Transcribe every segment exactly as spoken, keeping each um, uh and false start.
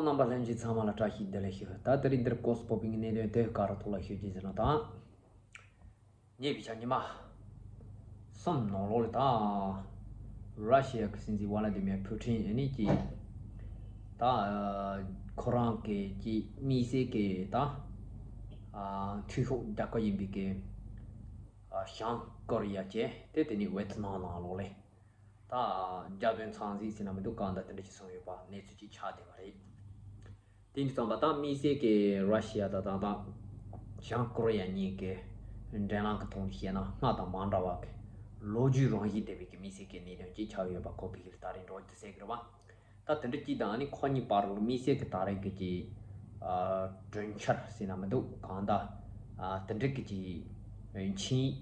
རྣམ་པ་ལྷན་རྒྱས་ཚང་མ་ལ་བཀྲ་ཤིས་བདེ་ལེགས་ཞུ། ད་དེ་རིང་འདིར་སྐོར་སྤོ་བིང་གནད་དོན་དེ་ག་རུ་ཐོག་ལ་ཞུ་རྒྱུ་ཟེར་ན། ད་ཉེ་བའི་ཆ་ཉི་མ་གསུམ་ནང་ལོགས་ལ་ད་ར་ཤི་ཡ་གི་སྲིད་འཛིན་ཝ་ལ་དི་མེར་ཕུ་ཊིན་ཨ་ནི་ཀྱིས་ད་ཁོ་རང་གི་ཀྱི་དམིགས་བསལ་གྱི་ད་འཐུས་ཤོར་རྒྱལ་ཁབ་ཡིན་པའི་གི་བྱང་ཀོ་རི་ཡ་བཅས་དེ་དེ་ནི་ཝེ་ཐི་ནམ་ནང་ལོགས་ལ། ད་རྒྱལ་དོན་ཚང་ཟིག་ཟེར་ན་མི་འདུག་གང་ལྟར་དེ་འདྲ་ཞིག་སོང་ཡོད་པ་གནས་ཚུལ་ཅིག་ཆགས་བསྡད་པ་རེད། དེ་འདྲ་ཙམ་པ་ད་དམིགས་བསལ་གྱི་ར་ཤི་ཡ་དང་ད་ད་བྱང་ཀོ་རི་ཡ་གཉིས་ཀྱི་འབྲེལ་ལམ་གྱི་ཐོག་ནས་བཤད་ན་སྔར་དང་མ་འདྲ་བ་གི་ལོ་རྒྱུས་རང་བཞིན་ལྡན་པའི་གི་དམིགས་བསལ་གྱི་གནད་དོན་ཅིག་ཆགས་ཡོད་པ་ཁོ་ཕ་གི་ལ་ད་རེས་འགྲོ་རྒྱུ་ཟེར་གི་རེད་བ། ད་དེ་འདྲ་ཅིག་དང་ཨ་ནི་ཁོ་གཉིས་བར་ལ་དམིགས་བསལ་གྱི་ད་རེས་ཀྱི་ཅིག་གྲོས་འཆར་ཟེར་ན་མི་འདུག་གང་ལྟར་དེ་འདྲ་གི་ཅིག་ཆིངས་ཡིག་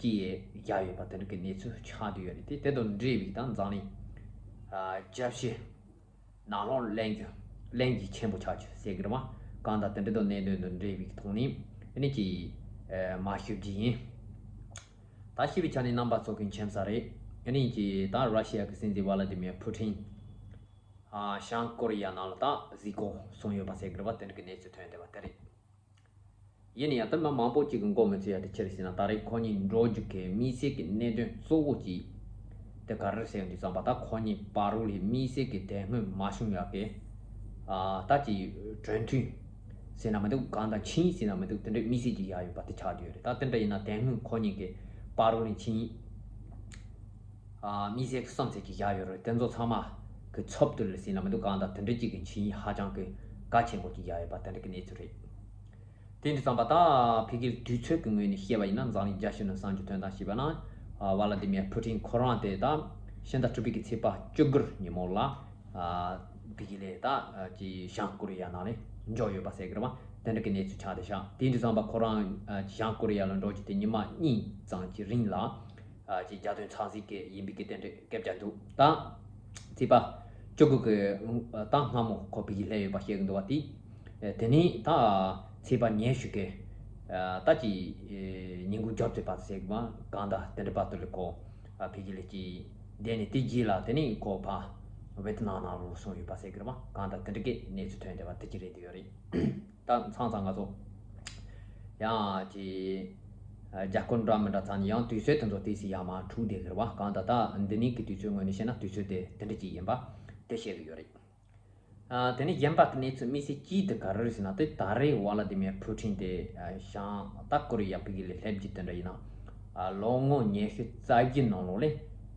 ཅིག་བཞག་ཡོད་པ་དེ་འདྲ་གི་གནས་ཚུལ་ཆགས་བསྡད་ཡོད་རེད། དེ་དེ་དང་འབྲེལ་བའི་ད་འཛམ་གླིང་རྒྱལ་སྤྱི་ནང་ལོགས་གླེང་རྒྱུ་གླེང་རྒྱུ་ཆེན་པོ་ཆགས་རྒྱུ་ཟེར་གི་རེད་བ། གང་ལྟར་དེ་འདྲ་དང་གནད་དོན་དང་འབྲེལ་བའི་ཐོག་ནས་ཨ་ནི་ཅིག་མར་ཞུ་རྒྱུ་ཡིན། ད་ཞུས་པའི་ཆ་ནས་རྣམ་པ་ཚོ་གི་མཁྱེན་གསལ་རེད། ཨ་ནི་ཅིག་ད་ར་ཤི་ཡ་གི་སྲིད་འཛིན་ཝ་ལ་དི་མེར་ཕུ་ཊིན་བྱང་ཀོ་རི་ཡ་ནང་ལ་ད་གཟིགས་སྐོར་སོང་ཡོད་པ་ཟེར་གི་རེད་བ། དེ་འདྲ་གི་གནས་ཚུལ་ཐོན་བསྡད་པ་དེ་རེད། ཡིན་ན་ཡང་ད་མི་མང་པོ་ཅིག་གི་མགོ་མི་ཚོས་ཡ་དེ་ཅི་རེད་ཟེར་ན། ད་རེས་ཁོ་གཉིས་འགྲོ་རྒྱུ་གི་དམིགས་བསལ་གྱི་གནད་དོན་གཙོ་བོ་གཅིག་དེ་ག་རེ་ཟེར་དུས་ཙམ་པ། ད་ཁོ་གཉིས་བར་ལ་དམིགས་བསལ་གྱི་དེ་སྔོན་མ་བྱུང་ཡ་གི་ཨ་ད་ཅིག་གྲོས་མཐུན་ཟེར་ན་མི་འདུག་གང་ལྟར་ཆིངས་ཡིག་ཟེར་ན་མི་འདུག་དེ་འདྲའི་དམིགས་བསལ་གྱི་བཞག་ཡོད་པ་དེ་ཆགས་བསྡད་ཡོད་རེད། ད་དེ་འདྲ་ཡིན་ན་དེ་སྔོན་ཁོ་གཉིས་ཀྱི་བར་ལ་ཆིངས་ཡིག་ཨ་དམིགས་བསལ་གྱི་བསམ་ཚུལ་ཅིག་བཞག་ཡོད་རེད། དེ་ཚོ་ཚང་མ་གི་ཚབ་ཏུ་ལ་ཟེར་ན་མི་འདུག་གང་ལྟར་དེ་འདྲ་ཅིག་གི་ཆིངས་ཡིག་ཧ་ཅང་གི་གལ་ཆེན་པོ་ཅིག་བཞག་ཡོད་པ་དེ་འདྲ་གི་གནས་ཚུལ་རེད། དེ་འདྲ་ཙམ་པ་ད་ཕ་གིར་དུས་ཚོད་ཀྱི་ངོས་ནས་བཤད་པ་ཡིན་ན། འཛམ་གླིང་རྒྱལ་སྤྱི་ནང་གསར་འགྱུར་ཐོན་སྟངས་བྱས་པ་ན། ཨ་ཝ་ལ་དི་མེར་ཕུ་ཊིན་ཁོ་རང་དེ་ད་ཕྱི་ཟླ་དྲུག་པའི་གི་ཚེས་པ་བཅུ་དགུ་ཉིན་མོ་ལ་ཨ་ཕ་གི་ལ་ད་ཨ་ཅིག་བྱང་ཀོ་རི་ཡ་ནང་ལ་འབྱོར་ཡོད་པ་ཟེར་གི་རེད་བ། དེ་འདྲ་གི་གནས་ཚུལ་ཆགས་བསྡད་ཤག་དེ་འདྲ་ཙམ་པ་ཁོ་རང་ཨ་བྱང་ཀོ་རི་ཡ་ལ་འགྲོ་རྒྱུ་དེ་ཉི་མ་གཉིས་ཙམ་གྱི་རིང་ལ། ཨ་ཅིག་རྒྱལ་དོན་ཚང་ཟིག་གི་ཡིན་པའི་གི་དེ་འདྲའི་སྐད་ཆ་འདུག་ད་ཚེས་པ་བཅུ་དགུ་གི་ད་སྔ་མོ་ཁོ་ཕ་གི་སླེབས་ཡོད་པ་བཤད་གི་འདུག་བ། དེ་དེ་ནས་ད་ཚེས་པ་ཉི་ཤུ་གི་ད་ཅིག་ཉིན་གུང་རྒྱབ་ཚེས་པ་ཟེར་གི་བ། གང་ལྟར་དེ་འདྲ་བར་དུ་ལ་ཁོ་ཕ་གི་ལ་ཅིག་བསྡད་ནས། དེ་རྗེས་ལ་དེ་ནས་ཁོ་ཕར་ཝེ་ཐི་ནམ་ནང་ལོགས་སོང་ཡོད་པ་ཟེར་གི་རེད་བ། གང་ལྟར་དེ་འདྲ་གི་གནས་ཚུལ་ཐོན་བསྡད་པ་དེ་ཅིག་རེད་འདུག་ཡོད་རེད། ད་མཚམས་མཚམས་ང་ཚོ་ཡང་ཅིག་རྒྱལ་ཁབ་འདྲ་མི་འདྲ་ཚང་ནས་ཡང་དུས་ཚོད་དེ་ཚོ་ཏོག་ཙམ་ཡར་མར་འཁྲུག་བསྡད་ཀྱི་རེད་བ། གང་ལྟར་ད་འདི་ནས་ཀྱི་དུས་ཚོད་ངོས་ནས་བཤད་ན་དུས་ཚོད་དེ་དེ་འདྲ་ཅིག་ཡིན་པ་དེ་བཤད་ཀྱི་ཡོད་རེད། ཨ་དེ་ནས་གཞན་པ་གི་གནས་ཚུལ་དམིགས་བསལ་གཅིག་དེ་ག་རེ་རེད་ཟེར་ན། དེ་ད་རེས་ཝ་ལ་དི་མེར་ཕུ་ཊིན་དེ་ཨ་བྱང་ད་ཀོ་རི་ཡ་ཕ་གི་ལ་སླེབས་རྒྱུ་དེ་འདྲ་ཡིན་ན། ཨ་ལོ་ངོ་ཉི་ཤུ་རྩ་བཞི་ནང་ལོགས་ལ་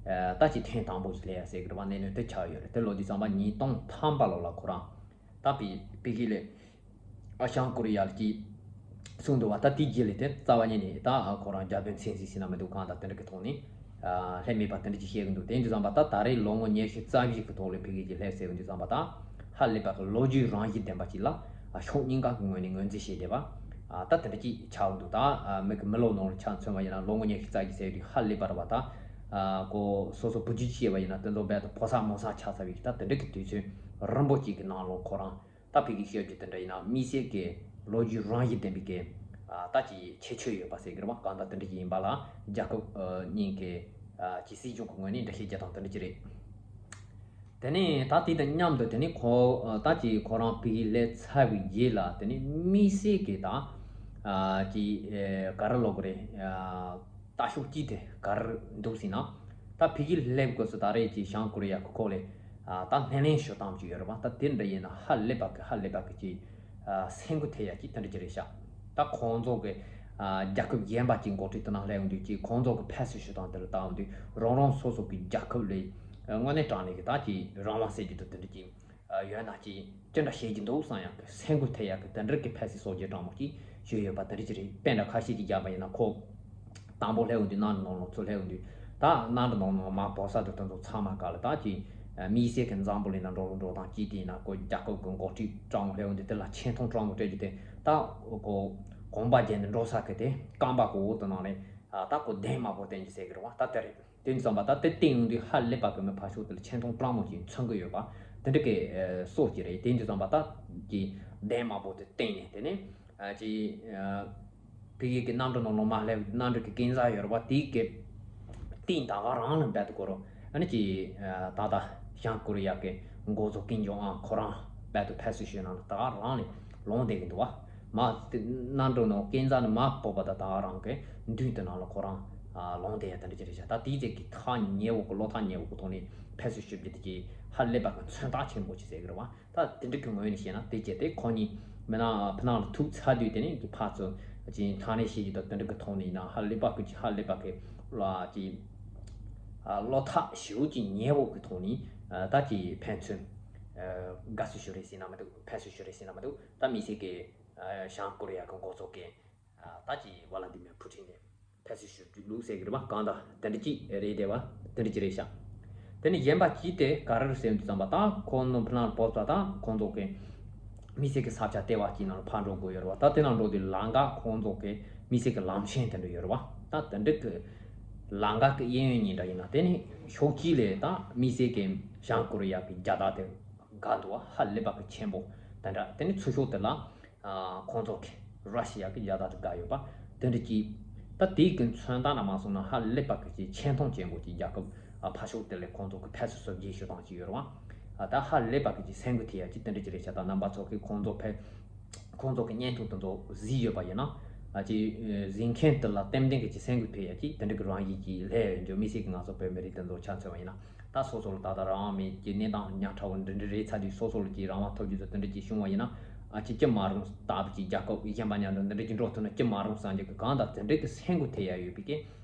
ཨ་ད་ཅིག་ཐེངས་དང་པོ་ཞིག་སླེབས་ཡ་ཟེར་གི་རེད་བ། གནད་དོན་དེ་ཆགས་ཡོད་རེད། དེ་ལོ་དུས་ཙམ་པ་ཉིས་སྟོང་ཐམ་པ་ལོ་ལ་ཁོ་རང་ད་ཕ་ཕ་གི་ལ་ཨ་བྱང་ཀོ་རི་ཡ་ལ་ཅིག་གསུངས་འདུག་བ། ད་དེའི་རྗེས་ལ་དེ་རྩ་བ་ཉིད་ནས་ད་ཁོ་རང་རྒྱལ་དོན་ཚན་རིག་ཟེར་ན་མི་འདུག་གང་ལྟར་དེ་འདྲ་གི་ཐོག་ནས་ཨ་སླེབས་མེད་པ་དེ་འདྲ་ཅིག་བཤད་གི་འདུག་དེ་འདྲ་ཙམ་པ་ད་ད་རེས་ལོ་ངོ་ཉི་ཤུ་རྩ་བཞི་གི་ཐོག་ལ་ཕ་གི་ཅིག་སླེབས་ཟེར་གི་འདུག་ཙམ་པ། ད་ཧ་ལས་པ་གི་ལོ་རྒྱུས་རང་བཞིན་ལྡན་པ་ཅིག་ལ་ཨ་ཕྱོགས་གཉིས་ཀ་གི་ངོས་ནས་ངོས་འཛིན་བྱས་བསྡད་པ་ཨ་ད་དེ་འདྲ་ཅིག་ཆགས་གི་འདུག་ད་ཨ་མི་གི་མི་ལོ་ནང་ལ་ཆ་མཚོན་པ་ཡིན་ན་ལོ་ངོ་ཉི་ཤུ་རྩ་བཞི་ཟེར་དུས་ཧ་ལས་པ་རེད་བ། ད་ཨ་ཁོ་སོ་སོ་བུ་རྒྱུད་བཤད་པ་ཡིན་ན་དེ་ཚོ་རྦད་དེ་ཕོ་གསར་མོ་གསར་ཆགས་ཚར་བའི་གི་ད་དེ་འདྲ་གི་དུས་ཚོད་རིང་པོ་ཅིག་གི་ནང་ལོགས་ཁོ་རང་ད་ཕ་གི་བཤད་རྒྱུ་དེ་འདྲ་ཡིན་ན་དམིགས་བསལ་གྱི་ལོ་རྒྱུས་རང་བཞིན་ལྡན་པའི་གི་ཨ་ད་ཅིག་ཁྱད་ཆོས་ཡོད་པ་ཟེར་གི་རེད་བ། གང་ལྟར་དེ་འདྲ་ཅིག་ཡིན་པ་ལ་རྒྱལ་ཁབ་ཨ་གཉིས་ཀྱི་ཨ་ཅིག་སྲིད་གཞུང་གི་ངོས་ནས་འགྲེལ་བཤད་རྒྱག་སྟངས་དེ་འདྲ་ཅིག་རེད། དེ་ནས་ད་དེ་དང་མཉམ་དུ་དེ་ནས་ཁོ་ཨ་ད་ཅིག་ཁོ་རང་ཕ་གི་སླེབས་ཚར་བའི་རྗེས་ལ་དེ་ནས་དམིགས་བསལ་གྱི་ད་ཨ་ཅིག་ཨ་ག་རེ་ལབ་དགོས་རེད། ཨ་ལྟ་ཕྱོགས་གཅིག་དེ་ག་རེ་འདུག་ཟེར་ན། ད་ཕ་གིར་སླེབས་དགོས་སུ་ད་རེས་ཀྱི་བྱང་ཀོ་རི་ཡ་གི་ཁོ་ལས་ཨ་ད་སྣེ་ལེན་ཞུ་སྟངས་ཅིག་ཡོད་རེད་བ། ད་དེ་འདྲ་ཡིན་ན་ཧ་ལས་པ་གི་ཧ་ལས་པ་གི་ཅིག་ཨ་སེམས་འགུལ་ཐེབས་ཡ་ཅིག་དེ་འདྲ་ཅིག་རེད་ཤག་ད་ཁོང་ཚོ་གི་ཨ་རྒྱལ་ཁབ་གཞན་པ་ཅིག་འགོ་ཁྲིད་དེ་ནང་སླེབས་ཡོང་དུས་ཀྱི་ཁོང་ཚོ་གི་ཕ་སི་ཞུ་སྟངས་དེ་ལ་བལྟ་ཡོང་དུས་རང་རང་སོ་སོ་གི་རྒྱལ་ཁབ་ལས་དངོས་གནས་དྲང་གནས་གི་ད་ཅིག་རང་དབང་ཟེར་རྒྱུ་དེ་དེ་འདྲ་ཅིག་ཡོད་ན་ཅི་ཅི་འདྲ་བྱེད་ཀྱི་འདུག་བསམ་ཡག་གི་སེམས་འགུལ་ཐེབས་ཡག་གི་དེ་འདྲ་གི་ཕ་སི་སོ་བརྒྱད་གྲངས་མང་ཅིག་ཞུས་ཡོད་པ་དེ་འདྲ་ཅིག་རེད། དཔེ་འདྲ་ཁ་ཤས་ཅིག་བརྒྱབ་པ་ཡིན་ན་ཁོ་དང་པོ་སླེབས་ཡོང་དུས་གནམ་གྲུ་ནང་ལོགས་ཚུར་སླེབས་ཡོང་དུས་ད་གནམ་གྲུ་ནང་ལོགས་མར་འབབ་ས་དེ་དེ་ཚོ་ཚང་མ་ག་ལ་ད་ཅིག་དམིགས་བསལ་གི་འཛམ་བུ་གླིང་ནང་འགྲོ་རུ་འགྲོ་སྟངས་ཅིག་དེ་ཡིན་ན་ཁོ་རྒྱལ་ཁབ་གི་འགོ་ཁྲིད་གྲངས་མང་སླེབས་ཡོང་དུས་དེ་ལ་ཆེ་མཐོང་གྲངས་མང་སྤྲད་རྒྱུ་དེ་ད་ཁོ་གོམ་པ་བརྒྱབ་ནས་འགྲོ་ས་གི་དེ་རྐང་པ་གི་འོག་ཏུ་ནང་ནས་ད་ཁོ་གདན་དམར་པོ་བསྟན་རྒྱུ་ཟེར་གི་རེད་བ། ད་དེ་རེད། དེ་ཙམ་པ་ད་དེ་བསྟན་ཡོང་དུས་ཧ་ལས་པ་གི་མི་ཕར་ཕྱོགས་དེ་ལ་ཆེ་མཐོང་སྤྲང་མོ་ཅིག་མཚོན་གི་ཡོད་པ་དེ་འདྲ་གི་ཨ་སོ་ཅིག་རེད། དེ་ཙམ་པ་ད་ཀྱི་གདན་དམར་པོ་དེ་བསྟན་ནས་དེ་ནས་ཨ་ཅི་ཨ་ཕ་གི་གི་གནམ་གྲུ་ནང་ལོགས་མར་སླེབས་གནམ་གྲུ་གི་སྐས་འཛེག་ཡོད་རེད་པ། དེའི་གི་སྟེང་ད་ག་རང་ལ་འབད་དུ་གོ་རོ། ཨ་ནི་ཅི་ཨ་ད་ད་བྱང་ཀོ་རི་ཡ་གི་འགོ་གཙོ་ཀིམ་ཇོང་ཨན་ཁོ་རང་ བར་དུ་ཕར་ཚུར་ཤོད་ནང་ལ་ད་ག་རང་ནས་ལོང་བསྡད་ཀྱི་འདུག་བ། མ་དེ་གནམ་གྲུ་ནང་སྐས་འཛེག་ནས་མར་བབས་པ་དང་ད་ག་རང་གི་མདུན་དེ་ནང་ལ་ཁོ་རང་ལོང་བསྡད་ཡ་དེ་འདྲ་ཅིག་རེད་ཤག་ད་དེའི་རྗེས་ཀྱི་ཐག་ཉེ་བོ་གི་བློ་ཐག་ཉེ་བོ་གི་ཐོག་ནས་ཕར་ཚུར་ཤོད་རྒྱུ་དེ་ཀྱི་ཧ་ལས་པ་གི་མཚོན་རྟགས་ཆེན་པོ་ཅིག་ཟེར་གི་རེད་བ། ད་དེ་འདྲ་གི་ངོས་ནས་བཤད་ན་དེ་བྱས་ཏེ་ཁོ་གཉིས་མི་ནག་ཕི་ནག་ལ་ཐུག་ཚར་དུས་དེ་ནས་ཀྱི་ཕར་ཚུར་ཅིག་ཐག་ཉེ་བཤད་རྒྱུ་དང་དེ་འདྲ་གི་ཐོག་ནས་ཡིན་ན་ཧ་ལས་པ་གི་ཅིག་ཧ་ལས་པ་གི་ལ་ཅིག་བློ་ཐག་ཞེ་པོ་ཅིག་ཉེ་བོ་གི་ཐོག་ནས་ད་ཅིག་ཕན་ཚུན་དགའ་བསུ་ཞུ་རེས་ཟེར་ན་མི་འདུག་ཕན་ཚུན་ཞུ་རེས་ཟེར་ན་མི་འདུག་ད་དམིགས་བསལ་གི་བྱང་ཀོ་རི་ཡ་གི་འགོ་གཙོ་གི་ད་ཅིག་ཝ་ལ་ཏི་མེར་ཕུ་ཊིན་ནས་ཕན་ཚུན་ཞུ་རྒྱུ་ལུགས་ཟེར་གི་རེད་པ། གང་ལྟར་དེ་འདྲ་ཅིག་རེད་དེ་བ་དེ་འདྲ་ཅིག་རེད་ཤག་དེ་ནས་གཞན་པ་ཅིག་དེ་ག་རེ་རེད་ཟེར་དུས་ཙམ་པ་ད་ཁོང་ནོ་ཕི་ནང་བོད་པ་དང་ཁོང་ཚོ་གི་དམིགས་བསལ་གི་ས་ཆ་ལྟེ་བ་ཅིག་ནང་ལ་ཕར་འགྲོ་དགོས་ཡོད་རེད་བ། ད་དེ་ནང་འགྲོ་དུས་ལམ་ཁ་ཁོང་ཚོ་གི་དམིགས་བསལ་གི་ལམ་ཆེན་དེ་འདྲ་ཡོད་རེད་བ། ད་དེ་འདྲ་གི་ལམ་ཁ་གི་གཡས་གཡོན་གཉིས་འདྲ་ཡིན་ན་དེ་ནས་ཕྱོགས་གཅིག་ལས་ད་དམིགས་བསལ་གི་བྱང་ཀོ་རི་ཡ་གི་རྒྱལ་དར་དེ་དགའ་འདུག་བ། ཧ་ལས་པ་གི་ཆེན་པོ་དེ་འདྲ། དེ་ནས་ཚུར་ཕྱོགས་དེ་ལ། ཁོང་ཚོ་གི་ར་ཤི་ཡ་གི་རྒྱལ་དར་དེ་བཀལ་ཡོད་པ། དེ་འདྲ་ཅིག་ད་དེའི་གི་མཚོན་རྟགས་ན་མ་སོང་ན་ཧ་ལས་པ་གི་ཅིག་ཆེ་མཐོང་ཅན་པོ་ཅིག་རྒྱལ་ཁབ་ཕར་ཕྱོགས་དེ་ལས་ཁོང་ཚོ་གི་ཕར་ཚུར་བཟོ་བཅོས་ཞུ་སྟངས་ཅིག་ཡོད་རེད་བ། ད་ཧ་ལས་པ་གི་ཅིག་སེམས་འགུལ་ཐེབས་ཡ་ཅིག་དེ་འདྲ་ཅིག་རེད་ཤག་ད་རྣམ་པ་ཚོ་གི་ཁོང་ཚོ་ཕར་ཁོང་ཚོ་གི་བརྙན་ཐུང་དེ་ཚོ་གཟིགས་ཡོད་པ་ཡིན་ན་ཅིག་གཟིགས་མཁན་དེ་ལ་ཏན་ཏན་གི་ཅིག་སེམས་འགུལ་ཐེབས་ཡ་ཅིག་དེ་འདྲ་གི་རང་བཞིན་ཅིག་སླེབས་ཡོད་འགྲོ། དམིགས་བསལ་གི་ང་ཚོ་བོད་མི་རིགས་དེ་ཚོ་ཆ་མཚོན་པ་ཡིན་ན། ད་སོ་སོ་ལ་ད་ལྟ་རང་མེད་ཀྱི་གནས་སྟངས་ཉག་ཕྲ་བོ་འདི་འདྲ་རེད་ཚར་དུས་སོ་སོ་ལ་ཀྱི་རང་དབང་ཐོབ་རྒྱུ་ཚོ་དེ་འདྲ་ཅིག་བྱུང་བ་ཡིན་ན་ཨ་ཅིག་ཅི་མ་རུང་ལྟ་བུ་ཅིག་རྒྱལ་ཁབ་གཞན་པ་མཉམ་དུ་འདི་འདྲ་ཅིག་འགྲོ་ཐུབ་ན་ཅི་མ་རུང་བསམ་རྒྱུ་གི་གང་ལྟར་དེ་འདྲ་གི་སེམས་འགུལ་ཐེབས་ཡ་ཡོད་པའི་གི་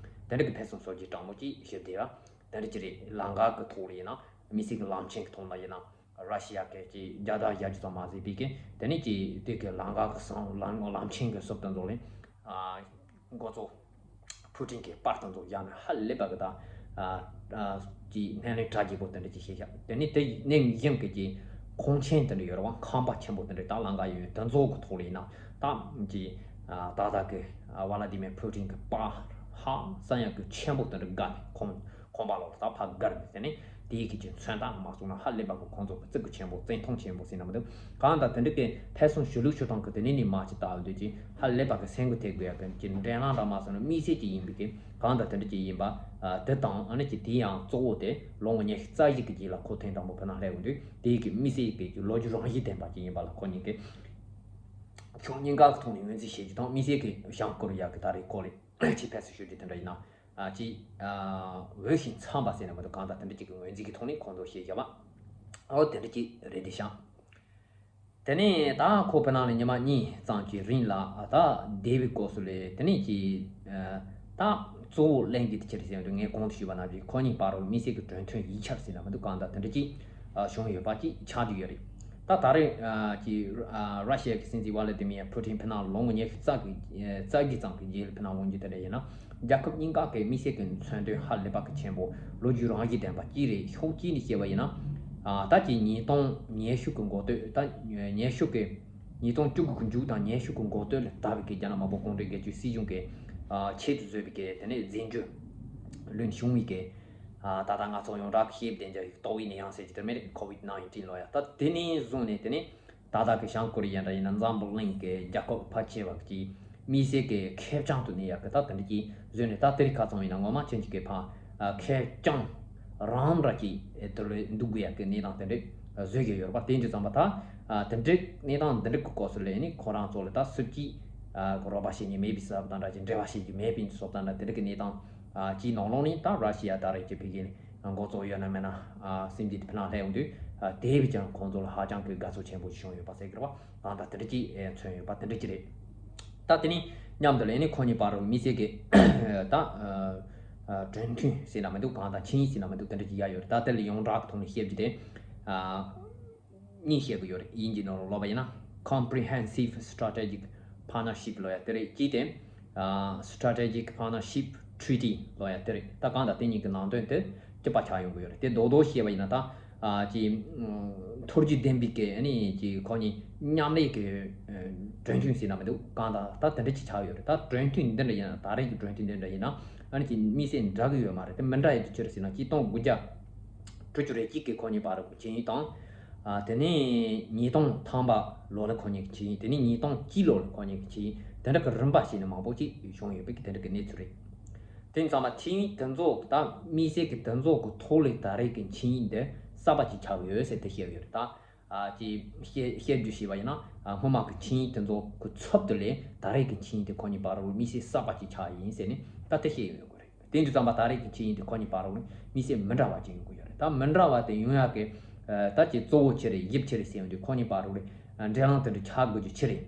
དེ་འདྲ་གི་ཕེབས་བསུ་གཟབ་རྒྱས་དྲང་མོ་ཅིག་ཞུ་བདེ་བ་དེ་འདྲ་ཅིག་རེད། ལམ་ཁ་གི་ཐོག་ལ་ཡིན་ན་དམིགས་བསལ་གི་ལམ་ཆེན་གི་ཐོག་ལ་ཡིན་ན་ར་ཤི་ཡ་གི་ཅིག་རྒྱལ་དར་བཞག་རྒྱུ་ཙམ་མ་ཟད་པའི་གི་དེ་ནས་ཅིག་དེ་གི་ལམ་ཁ་གི་སང་ལམ་ལམ་ཆེན་གི་སུབ་དང་ཚོགས་ལེན་འགོ་གཙོ་ཕུ་ཊིན་གྱི་པར་དང་ཚོ་བཞག་ནས་ཧ་ལས་པ་གི་ད་ཀྱི་སྣེ་ལེན་གྲ་རྒྱས་པོ་དེ་འདྲ་ཅིག་བྱས་ཤག་དེ་ནས་དེ་ནས་གཞན་གྱི་ཀྱི་ཁོང་ཆེན་དེ་འདྲ་ཡོད་རེད་བ། ཁང་པ་ཆེན་པོ་དེ་འདྲ་ད་ལམ་ཁ་ཡོད་དེ་ཚོ་གི་ཐོག་ལ་ཡིན་ན་ད་ཀྱི་ད་ད་གི་ཝ་ལ་ཏི་མེར་ཕུ་ཊིན་གྱི་པར་ཧ་ས་ཡ་གི་ཆེན་པོ་དེ་འདྲ་བཀལ་ནས་ཁོང་ཁང་པ་ལོག་ད་ཕར་བཀར་ནས་དེ་ནས་དེའི་གི་ཅིག་མཚོན་རྟགས་མ་སོང་ན་ཧ་ལས་པ་གི་ཁོང་ཚོ་གི་བརྩི་གི་ཆེན་པོ་བརྩི་མཐོང་ཆེན་པོ་ཟེར་ན་མི་འདུག་གང་ལྟར་དེ་འདྲ་གི་ཕེབས་བསུ་ཞུ་ལུགས་ཞུ་སྟངས་གི་དེ་ནས་ནི་མ་ཅིག་ལྟ་བ་འདོད་ཅིག་ཧ་ལས་པ་གི་སེམས་འགུལ་ཐེབས་དགོས་ཡ་གི་ཅིག་འགྲན་ལམ་འདྲ་མ་སོང་ན་དམིགས་བསལ་ཅིག་ཡིན་པའི་གི་གང་ལྟར་དེ་འདྲ་ཅིག་ཡིན་པ་དེ་དང་ཨ་ནི་ཅིག་དེ་ཡང་གཙོ་བོ་དེ་ལོ་ངོ་ཉི་ཤུ་རྩ་བཞི་གི་རྗེས་ལ་ཁོ་ཐེངས་དང་པོ་ཕི་ནང་སླེབས་འོང་དུས་དེའི་གི་དམིགས་བསལ་གི་ཅིག་ལོ་རྒྱུས་རང་བཞིན་ལྡན་པ་ཅིག་ཡིན་པ་ལ་ཁོ་གཉིས་ཀྱི་ཕྱོགས་གཉིས་ཀ་གི་ཐོག་ནས་ངོས་འཛིན་བྱེད་རྒྱུ་དང་དམིགས་བསལ་གི་བྱང་ཀོ་རི་ཡ་གི་ད་རེས་ཁོ་ལས་ཅིག་ཕེབས་བསུ་ཞུ་རྒྱུ་དེ་འདྲ་ཡིན་ན། ཅིག་འོས་ཤིང་འཚམས་པ་ཟེར་ན་མི་འདུག་གང་ལྟར་དེ་འདྲ་ཅིག་གི་ངོས་འཛིན་གྱི་ཐོག་ནས་ཁོང་ཚོ་བཤད་བཞག་པ། ཨོ་དེ་འདྲ་ཅིག་རེད་དེ་ཤག་དེ་ནས་ད་ཁོ་ཕི་ནང་ལ་ཉི་མ་གཉིས་ཙམ་གྱི་རིང་ལ་ད་བསྡད་པའི་སྐབས་སུ་ལས་དེ་ནས་ཅིག་ད་གཙོ་བོ་གླེང་གི་དེ་ཆེ་རེད་ཟེར་ན་ངས་གོང་དུ་ཞུས་པ་ནང་བཞིན་ཁོ་གཉིས་བར་དུ་དམིགས་བསལ་གྱི་གྲོས་མཐུན་ཡིག་ཆ་ཟེར་ན་མི་འདུག་གང་ལྟར་དེ་འདྲ་ཅིག་བྱུང་ཡོད་པ་ཅིག་ཆགས་བསྡད་ཡོད་རེད། ད་ད་རེས་ཀྱི་ར་ཤི་ཡ་གི་སྲིད་འཛིན་ཝ་ལ་ཏི་མི་ཡ་ཕུ་ཊིན་ཕི་ནང་ལོ་ངོ་ཉི་ཤུ་རྩ་གི་རྩ་གི་ཙམ་གི་རྗེས་ལ་ཕི་ནང་འོང་རྒྱུ་དེ་འདྲ་ཡིན་ན་རྒྱལ་ཁབ་གཉིས་ཀ་གི་དམིགས་བསལ་གྱི་མཚོན་དོན་ཧ་ལས་པ་གི་ཆེན་པོ་ལོ་རྒྱུས་རང་བཞིན་ལྡན་པ་གཅིག་རེད། ཕྱོགས་གཅིག་ནས་བཤད་པ་ཡིན་ན་ད་ཀྱི་ཉིས་སྟོང་ཉི་ཤུ་གི་འགོ་སྟོད་ད་ཉི་ཤུ་གི་ཉིས་སྟོང་བཅུ་དགུ་གི་མཇུག་དང་ཉི་ཤུ་གི་འགོ་སྟོད་ལ་ད་བའི་གི་རྒྱ་ནག་དམར་པོ་གུང་ཁྲན་སྒེར་གཅོད་སྲིད་གཞུང་གི་ཆེད་དུ་བཟོས་པའི་གི་དེ་ནས་རྫས་འགྱུར་ལོན་བྱུང་བའི་གི་ད་ལྟ་ང་ཚོ་ཡོངས་གྲགས་ཤེས་བདེ་འཇགས་ཀྱི་ཏོག་དབྱིབས་ནད་ཡམས་ཟེར་གྱི་དེ་མེད་རེད། ཁོ་ཝིད་ནའིན་ཊིན་ལོ་ཡ། ད་དེ་ནས་བཟུང་ནས་དེ་ནས་ད་ལྟ་གི་བྱང་ཀོ་རི་ཡ་འདྲ་ཡིན་ན་འཛམ་བུ་གླིང་གི་རྒྱལ་ཁབ་ཕལ་ཆེ་བ་གི་དམིགས་བསལ་གི་ཁེར་རྐྱང་དུ་གནས་ཡག་གི་ད་དེ་འདྲ་གྱི་བཟོས་ནས་ད་དེ་རིང་ཁ་སང་ཡིན་ན་ངོ་མ་ཁྱེད་ཀྱི་ཕ་ཁེར་རྐྱང་རང་འདྲ་གྱི་དེ་ལོས་འདུག་དགོས་ཡག་གི་གནས་སྟངས་དེ་འདྲ་བཟོས་ཀྱི་ཡོད་རེད་པ། དེ་འདྲ་ཙམ་པ་ད་དེ་འདྲ་གནས་སྟངས་འདི་འདྲ་གི་སྐབས་སུ་ལས་ནི་ཁོ་རང་ཚོ་ལ་ད་སུབ་ཀྱི་རོགས་པ་བྱེད་མཁན་མེད་པའི་བཟོ་ལྟ་འདྲ་ཅིག་འབྲེལ་བ་བྱེད་རྒྱུ་མེད་པའི་བཟོ་ལྟ་འདྲ་དེ་འདྲ་གི་གནས་སྟངས། ཨ་ཅིའི་ནང་ལོགས་ནས་ད་ར་ཤི་ཡ་ད་རེས་ཀྱི་ཕ་གི་འགོ་གཙོ་ཡོད་ན་མེད་ན་ཨ་སྲིད་འཛིན་དེ་ཕི་ནང་སླེབས་ཡོང་དུས་ཨ་དེ་བས་ཀྱང་ཁོང་ཚོ་ལ་ཧ་ཅང་གི་དགའ་ཚོར་ཆེན་པོ་ཞིག་བྱུང་ཡོད་པ་ཟེར་གི་རེད་བ། གང་ལྟར་དེ་འདྲ་ཅིག་ཨེ་མཚོན་ཡོད་པ་དེ་འདྲ་ཅིག་རེད། ད་དེ་ནས་མཉམ་དུ་ལས་ནི་ཁོ་གཉིས་བར་དུ་དམིགས་བསལ་གི་ད་ཨ་ཨ་གྲོས་མཐུན་ཟེར་ན་མི་འདུག་གང་ལྟར་ཆིངས་ཡིག་ཟེར་ན་མི་འདུག་དེ་འདྲ་ཅིག་ཡ་ཡོད་རེད། ད་དེ་ལ་ཡོངས་གྲགས་ཀྱི་ཐོག་ནས་བཤད་རྒྱུ་དེ་ཨ། གཉིས་བཤད་གི་ཡོད་རེད། དབྱིན་ཇིའི་ནང་ལ་ལབ་པ་ཡིན་ན་Comprehensive Strategic Partnership ལབ་ཡ་དེ་རེད། གཅིག་དེ་ཨ་Strategic Partnership Treaty ལབ་ཡ་དེ་རེད། ད་གང་ལྟར་དེ་གཉིས་ཀྱི་ནང་དོན་དེ་གཅིག་པ་ཆགས་ཡོང་གི་ཡོད་རེད། དེ་རྡོག་རྡོག་བཤད་པ་ཡིན་ན་ད་ཨ་ཅིག་ཨ་མཐུན་སྒྲིལ་ལྡན་པའི་གི་ཨ་ནི་ཅིག་ཁོ་གཉིས་མཉམ་ལས་ཀྱི་ཨ་གྲོས་མཐུན་ཟེར་ན་མི་འདུག་གང་ལྟར་ད་དེ་འདྲ་ཅིག་ཆགས་ཡོད་རེད། ད་གྲོས་མཐུན་འདི་འདྲ་ཡིན་ན་ད་རེས་ཀྱི་གྲོས་མཐུན་འདི་འདྲ་ཡིན་ན་ཨ་ནི་ཅིག་དམིགས་བསལ་འདྲ་གི་ཡོད་མ་རེད། དེ་མི་འདྲ་ཡོད་དུས་ཅི་རེད་ཟེར་ན་གཅིག་སྟོང་དགུ་བརྒྱ་དྲུག་ཅུ་རེ་གཅིག་གི་ཁོ་གཉིས་བར་གྱི་ཆིངས་ཡིག་དང་། ཨ་དེ་ནས་ཉིས་སྟོང་ཐམ་པ་ལོ་ལ་ཁོ་གཉིས་ཀྱི་ཆིངས་ཡིག་དེ་ནས་ཉིས་སྟོང་གཅིག་ལོ་ལ་ཁོ་གཉིས་ཀྱི་ཆིངས་ཡིག་དེ་འདྲ་གི་རིམ་པ་ཞིག་ནས་མང་པོ་ཅིག་བྱུང་ཡོད་པའི་དེ་འདྲ་གི་གནས་ཚུལ་རེད། དེ་ཙམ་པ་ཆིངས་ཡིག་དེ་ཚོ་ད་དམིགས་བསལ་གྱི་དེ་ཚོ་གི་ཐོག་ལས་ད་རེས་ཀྱི་ཆིངས་ཡིག་འདི་གསར་པ་ཅིག་ཆགས་ཡོད་ཟེར་དེ་བཤད་ཡོད་རེད་ད། ཨ་ཅེས་བཤད་བཤད་རྒྱུ་བྱས་པ་ཡིན་ན། ཨ་སྔོན་མ་གི་ཆིངས་ཡིག་དེ་ཚོ་གི་ཚབ་ཏུ་ལས་ད་རེས་ཀྱི་ཆིངས་ཡིག་དེ་ཁོ་གཉིས་བར་དམིགས་བསལ་གསར་པ་ཅིག་ཆགས་ཡིན་ཟེར་ནས་ད་དེ་བཤད་ཡོང་གི་རེད། དེ་འདྲ་ཙམ་པ་ད་རེས་ཀྱི་ཆིངས་ཡིག་དེ་ཁོ་གཉིས་བར་དམིགས་བསལ་མི་འདྲ་བ་ཅིག་ཡོང་གི་ཡོད་རེད། ད་མི་འདྲ་བ་དེ་ཡོང་ཡག་གི་ཨ་ད་ཅིག་གཙོ་བོ་ཆི་རེད། དབྱིབས་ཆི་རེད་ཟེར་ཡོང་དུས་ཁོ་གཉིས་བར་དམིགས་བསལ་འབྲེལ་ལམ་དེ་འདྲ་ཆགས་དགོས་རྒྱུ་ཆི་རེད།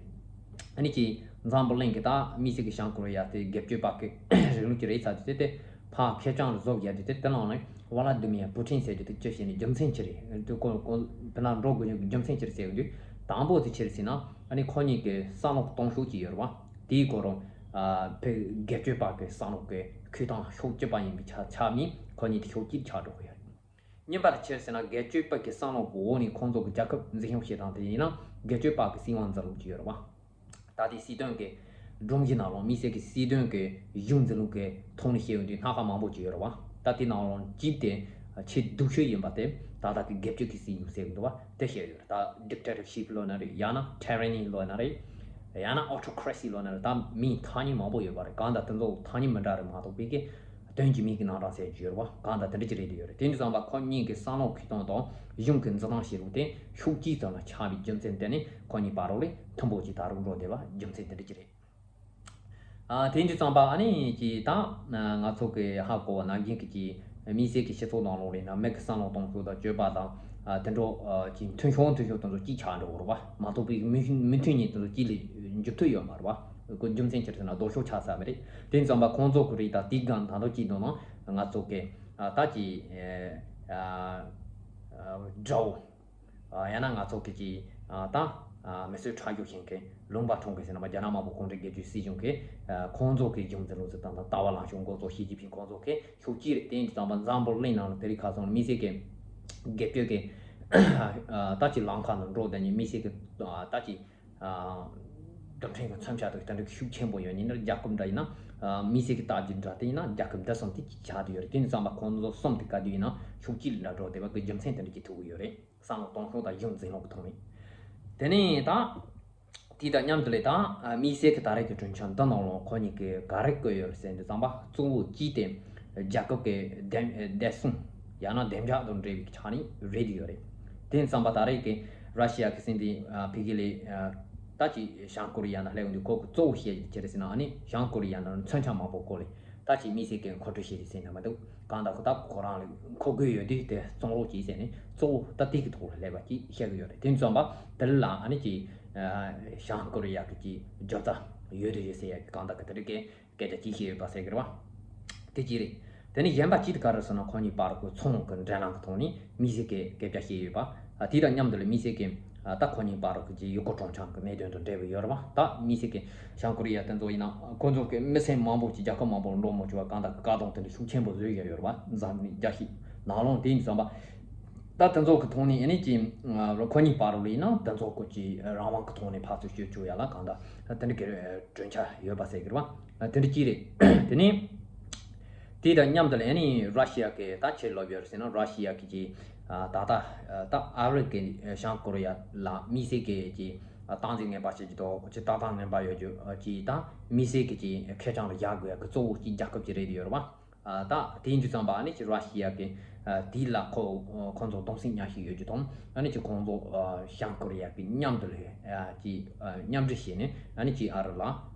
ཨ་ནི་ཅིག་འཛམ་བུ་གླིང་གི་ད་དམིགས་བསལ་གྱི་བྱང་ཀོ་རི་ཡ་དེ་སྒེར་གཅོད་པ་གི་རིང་ལུགས་ཀྱི་རེད་ཚར་དུས་དེ་དེ་ཕར་ཁེར་རྐྱང་རུ་བཟོ་བརྒྱབ་དུས་དེ་དེ་ནང་ནས་ཝ་ལ་དི་མི་ཡ་པུ་ཊིན་ཟེར་རྒྱུ་དེ་ཅི་བྱས་ནས་རྒྱུ་མཚན་ཅི་རེད། དེ་ཁོ་ཁོ་དེ་ན་འགྲོ་དགོས་རྒྱུ་མཚན་ཅི་རེད་ཟེར་དུས། དང་པོ་དེ་ཆི་རེད་ཟེར་ན། ཨ་ནི་ཁོ་གཉིས་ཀྱི་བསམ་བློ་གཏོང་ཕྱོགས་ཅིག་ཡོད་རེད་བ། དེའི་སྐོར་རུ་ཨ་ཕའི་སྒེར་གཅོད་པ་གི་བསམ་བློ་གི་འཁོས་ཐང་ཕྱོགས་གཅིག་པ་ཡིན་པའི་ཆ་ཆ་ནས་ཁོ་གཉིས་དེ་ཕྱོགས་གཅིག་ཆགས་འགྲོ་གི་ཡོད་རེད། གཉིས་པ་ལ་ཆི་རེད་ཟེར་ན། སྒེར་གཅོད་པ་གི་བསམ་བློ་གི་འོག་ནས་ཁོང་ཚོ་གི་རྒྱལ་ཁབ་འཛིན་སྐྱོང་བྱེད་སྟངས་དེ་ཡིན་ན་སྒེར་གཅོད་པ་གི་སྲིད་དབང་འཛིན་ལུགས་ཅིག་ཡོད་རེད་བ། ད་ལྟའི་སྲིད་དོན་གི་སྒྲོམ་གཞི་ནང་ལོགས་དམིགས་བསལ་གྱི་སྲིད་དོན་གི་གཞུང་འཛིན་ལུགས་ཀྱི་ཐོག་ནས་བཤད་ཡོང་དུས་སྣ་ཁ་མང་པོ་ཅིག་ཡོད་རེད་བ། ད་དེ་ནང་ལོགས་གཅིག་དེ་ཆེས་སྡུག་ཤོས་ཡིན་པ་དེ་ད་ལྟ་གི་སྒེར་གཅོད་ཀྱི་སྲིད་བྱུས་ཟེར་གི་འདུག་བ། དེ་བཤད་ཡོད་རེད། ད་dictatorship་ལབ་ན་རེད། ཡང་ན་tyranny་ལབ་ན་རེད། ཡང་ན་autocracy་ལབ་ན་རེད། ད་མིང་ཐ་སྙད་མང་པོ་ཡོད་པ་རེད། གང་ལྟར་དེ་ཚོ་ཐ་སྙད་མི་འདྲ་རེད་མ་གཏོགས་པའི་གི་དོན་གྱི་མིང་གི་ནང་འདྲ་ཟེར་རྒྱུ་ཡོད་རེད་བ། གང་ལྟར་དེ་འདྲ་ཅིག་རེད་དེ་ཡོད་རེད། དེ་འདྲ་ཙམ་པ་ཁོ་གཉིས་ཀྱི་བསམ་བློ་འཁོས་སྟངས་དང་གཞུང་གི་འཛིན་སྟངས་བྱེད་ལུགས་དེ་ཕྱོགས་གཅིག་ཙམ་ལ་ཆགས་པའི་རྒྱུ་མཚན་དེ་ནི་ཁོ་གཉིས་བར་ལ་མཐུན་པོ་ཅིག་ད་རུང་འགྲོ་བསྡད་པ་རྒྱུ་མཚན་དེ་འདྲ་ཅིག་རེད། ཨ་དེ་འདྲ་ཙམ་པ་ཨ་ནི་ཅིག་ད་ང་ཚོ་གི་ཧ་གོ་བ་ནང་བཞིན་གྱི་ཅིག་དམིགས་བསལ་གྱི་སྤྱི་ཚོགས་ནང་ལོགས་ལ་ཡིན་ན་མི་གི་བསམ་བློ་གཏོང་ཕྱོགས་དང་སྤྱོད་པ་དང་ཨ་དེ་འདྲ་ཅིག་མཐུན་ཕྱོགས་མཐུན་ཕྱོགས་དེ་ཚོ་གཅིག་ཆགས་འགྲོ་གི་རེད་བ། མ་གཏོགས་པའི་མི་མི་མཐུན་གཉིས་དེ་ཚོ་གཅིག་ལ་འགྱུར་ཐུབ་ཡོད་མ་རེད་བ། ཁོ་རྒྱུ་མཚན་ཅི་རེད་ཟེར་ན་ལྡོག་ཕྱོགས་ཆགས་ཚར་བ་རེད། དེ་ཙམ་པ་ཁོང་ཚོ་གི་རིགས་དང་དེའི་སྒང་ད་དུང་གཅིག་འདུག་ན་ང་ཚོ་གི་ཨ་ད་ཅིག་ཨ་ཨ་དགྲ་བོ། ཨ་ཡང་ན་ང་ཚོ་གི་ཅིག་ཨ་ད་ཨ་མི་གསོད་ཁྲག་སྦྱོར་བྱེད་མཁན་ལུང་པ་ཁྲོམ་གི་ཟེར་ན་མ་རྒྱ་ནག་དམར་པོ་གུང་ཁྲན་སྒེར་གཅོད་སྲིད་གཞུང་གི་ཨ་ཁོང་ཚོ་གི་གཞུང་འཛིན་ལུགས་ཟེར་དང་ད་ལྟ་བ་ལངས་ཕྱོགས་འགོ་གཙོ་ཞི་ཅིན་ཕིང་ཁོང་ཚོ་གི་ཕྱོགས་གཅིག་རེད། དེ་ཡིན་དུས་ཙམ་པ་འཛམ་བུ་གླིང་ནང་ལ་དེ་རིང་ཁ་སང་ལ་དམིགས་བསལ་གི་སྒེར་གཅོད་ཀྱི་ཨ་ད་ཅིག་ལམ་ཁ་ནང་འགྲོ་བསྡད་མཁན་དམིགས་བསལ་གི་ཨ་ད་ཅིག་ཨ་རྡུལ་ཕྲན་གྱི་མཚོན་ཆ་དང་དེ་འདྲ་ཤུགས་ཆེན་པོ་ཡོད་ནི་ནི་རྒྱལ་ཁབ་འདྲ་ཡིན་ན། ཨ་དམིགས་བསལ་གྱི་སྟབས་ཀྱིས་འདྲ་དེ་ཡིན་ན་རྒྱལ་ཁབ་འདི་གསུམ་དེ་གཅིག་ཆགས་བསྡད་ཡོད་རེད། དེ་ནི་ཙམ་པ་ཁོང་ཚོ་གསུམ་དེ་ག་དུས་ཡིན་ན་ཕྱོགས་གཅིག་ལ་འགྲོ་བསྡད་པ་གི་རྒྱུ་མཚན་དེ་འདྲ་གྱིས་ཐུག་གི་ཡོད་རེད། བསམ་བློ་གཏོང་ཕྱོགས་དང་གཞུང་འཛིན་ལུགས་ཀྱི་ཐོག་ནས། དེ་ནས་ད་དེ་དང་མཉམ་དུ་ལས་ད་དམིགས་བསལ་གྱི་ད་རེས་ཀྱི་གྲོས་འཆར་འདི་ནང་ལ་ཁོ་གཉིས་ཀྱིས་ག་རེ་བཀོད་ཡོད་རེད་ཟེར་དུས་ཙམ་པ་གཙོ་བོ་གཅིག་དེ་རྒྱལ་ཁབ་ཀྱི་བདེ་བདེ་སྲུང་ཡང་ན་བདེ་འཇགས་དང་འབྲེལ་བའི་ཆ་ནས་རེད་ཡོད་རེད། དེ་ཙམ་པ་ད་རེས་ཀྱི་ར་ཤི་ཡ་གི་སྲིད་འཛིན་ཕི་གི་ལི་ད་ཅིག་བྱང་ཀོ་རི་ཡ་ནང་སླེབས་ཡོང་དུས་ཁོ་གི་གཙོ་བོ་བཤད་རྒྱུ་ཅི་རེད་ཟེར་ན། ཨ་ནི་བྱང་ཀོ་རི་ཡ་ནང་མཚོན་ཆ་མང་པོ་བཀོལ་ལེ། ད་ཅིག་དམིགས་བསལ་གྱི་མཁོ་སྤྲོད་བྱེད་རེད་ཟེར་ན་མི་འདུག་གང་ལྟར་ཁོ་ད་ཁོ་རང་ལ་མཁོ་དགོས་ཡོད་དུས་དེ་བཙོང་རོགས་གྱིས་ཟེར་ནས་གཙོ་བོ་ད་དེ་གི་ཐོག་ལ་སླེབས་པ་ཅིག་བཤད་ཀྱི་ཡོད་རེད། དེ་ཙམ་པ་དེ་ལ་ཨ་ནི་ཅིག་བྱང་ཀོ་རི་ཡ་གི་ཅིག་རྒྱབ་རྩ་ཡོད་དུ་ཡོད་ཟེར་ཡ་གི་གང་ལྟར་གི་དེ་རིགས་ཀྱི་སྐད་ཆ་ཅིག་བཤད་ཡོད་པ་ཟེར་གི་རེད་བ། དེ་གཅིག་རེད། དེ་ནས་གཞན་པ་གཅིག་དེ་ག་རེ་ཟེར་ན། ཁོ་གཉིས་བར་གྱི་ཚོང་གི་འབྲེལ་ལམ་གྱི་ཐོག་ནས་དམིགས་བསལ་གྱི་སྐད་ཆ་བཤད་ཡོད་པ། ཨ་དེ་དང་མཉམ་དུ་ལ་དམིགས་བསལ་གྱི་ཨ་ད་ཁོ་གཉིས་བར་གྱི་ཡུལ་སྐོར་གྲོང་ཁྱེར་གྱི་གནད་དོན་དང་འབྲེལ་བ་ཡོད་རེད་བ། ད་དམིགས་བསལ་གྱི་བྱང་ཀོ་རི་ཡ་དེ་ཚོ་ཡིན་ན་ཁོ་ཚོ་གི་མི་སེར་མང་པོ་ཅིག་རྒྱལ་ཁབ་མང་པོར་འགྲོ་མ་བཅུག་པ་གང་ལྟར་གྱི་བཀག་སྡོམ་དེ་འདྲ་ཤུགས་ཆེན་པོ་བཟོས་བཞག་ཡོད་རེད་བ། འཛམ་གླིང་རྒྱལ་སྤྱི་ནང་ལོགས་དེ་ཡིན་ཙམ་པ། ད་དེ་ཚོ་གི་ཐོག་ནས་ཨ་ནི་ཅིག་ཨ་ཁོ་གཉིས་བར་ལ་ཡིན་ན་དེ་ཚོ་གི་ཅིག་རང་དབང་གི་ཐོག་ནས་ཕར་ཚུར་བཤད་བཅུག་ཡ་ལ་གང་ལྟར་དེ་འདྲ་གི་གྲོས་འཆར་ཡོད་པ་ཟེར་གི་རེད་བ། ཨ་དེ་འདྲ་ཅིག་རེད། དེ་ནས་དེ་དང་མཉམ་དུ་ལ་ཨ་ནི་ར་ཤི་ཡ་གི་ད་ཆེས་ལོབ་ཡོད་རེད་ཟེར་ན། ར་ཤི་ཡ་གི་ཅིག་ཨ་ད་ལྟ་ཨ་ད་ཨ་རི་གི་བྱང་ཀོ་རི་ཡ་ལ་དམིགས་བསལ་གི་ཅིག་ཨ་སྟངས་འཛིན་ངན་པ་བྱེད་རྒྱུ་དང་ཅིག་ལྟ་སྟངས་ངན་པ་ཡོད་རྒྱུ་ཅིག་ད་དམིགས་བསལ་གི་ཅིག་ཁེར་རྐྱང་ལ་བཞག་དགོས་ཡ་གི་གཙོ་བོ་ཅིག་རྒྱལ་ཁབ་ཅིག་རེད་ཡོད་རེད་བ། ཨ་ད་དེ་ཡིན་དུས་ཙམ་པ་ཨ་ནི་ཅིག་ར་ཤི་ཡ་གི་ཨ་དེ་ལ་ཁོ་ཁོང་ཚོ་གདུང་སེམས་མཉམ་སྐྱེད་ཡོད་རྒྱུ་དང་། ཨ་ནི་ཅིག་ཁོང་ཚོ་ཨ་བྱང་ཀོ་རི་ཡ་གི་མཉམ་དུ་ལ་ཨ་ཅིག་ཨ་མཉམ་འབྲེལ་བྱས་ནས་ཨ་ནི་ཅིག་ཨ་རི་ལ་ཨ་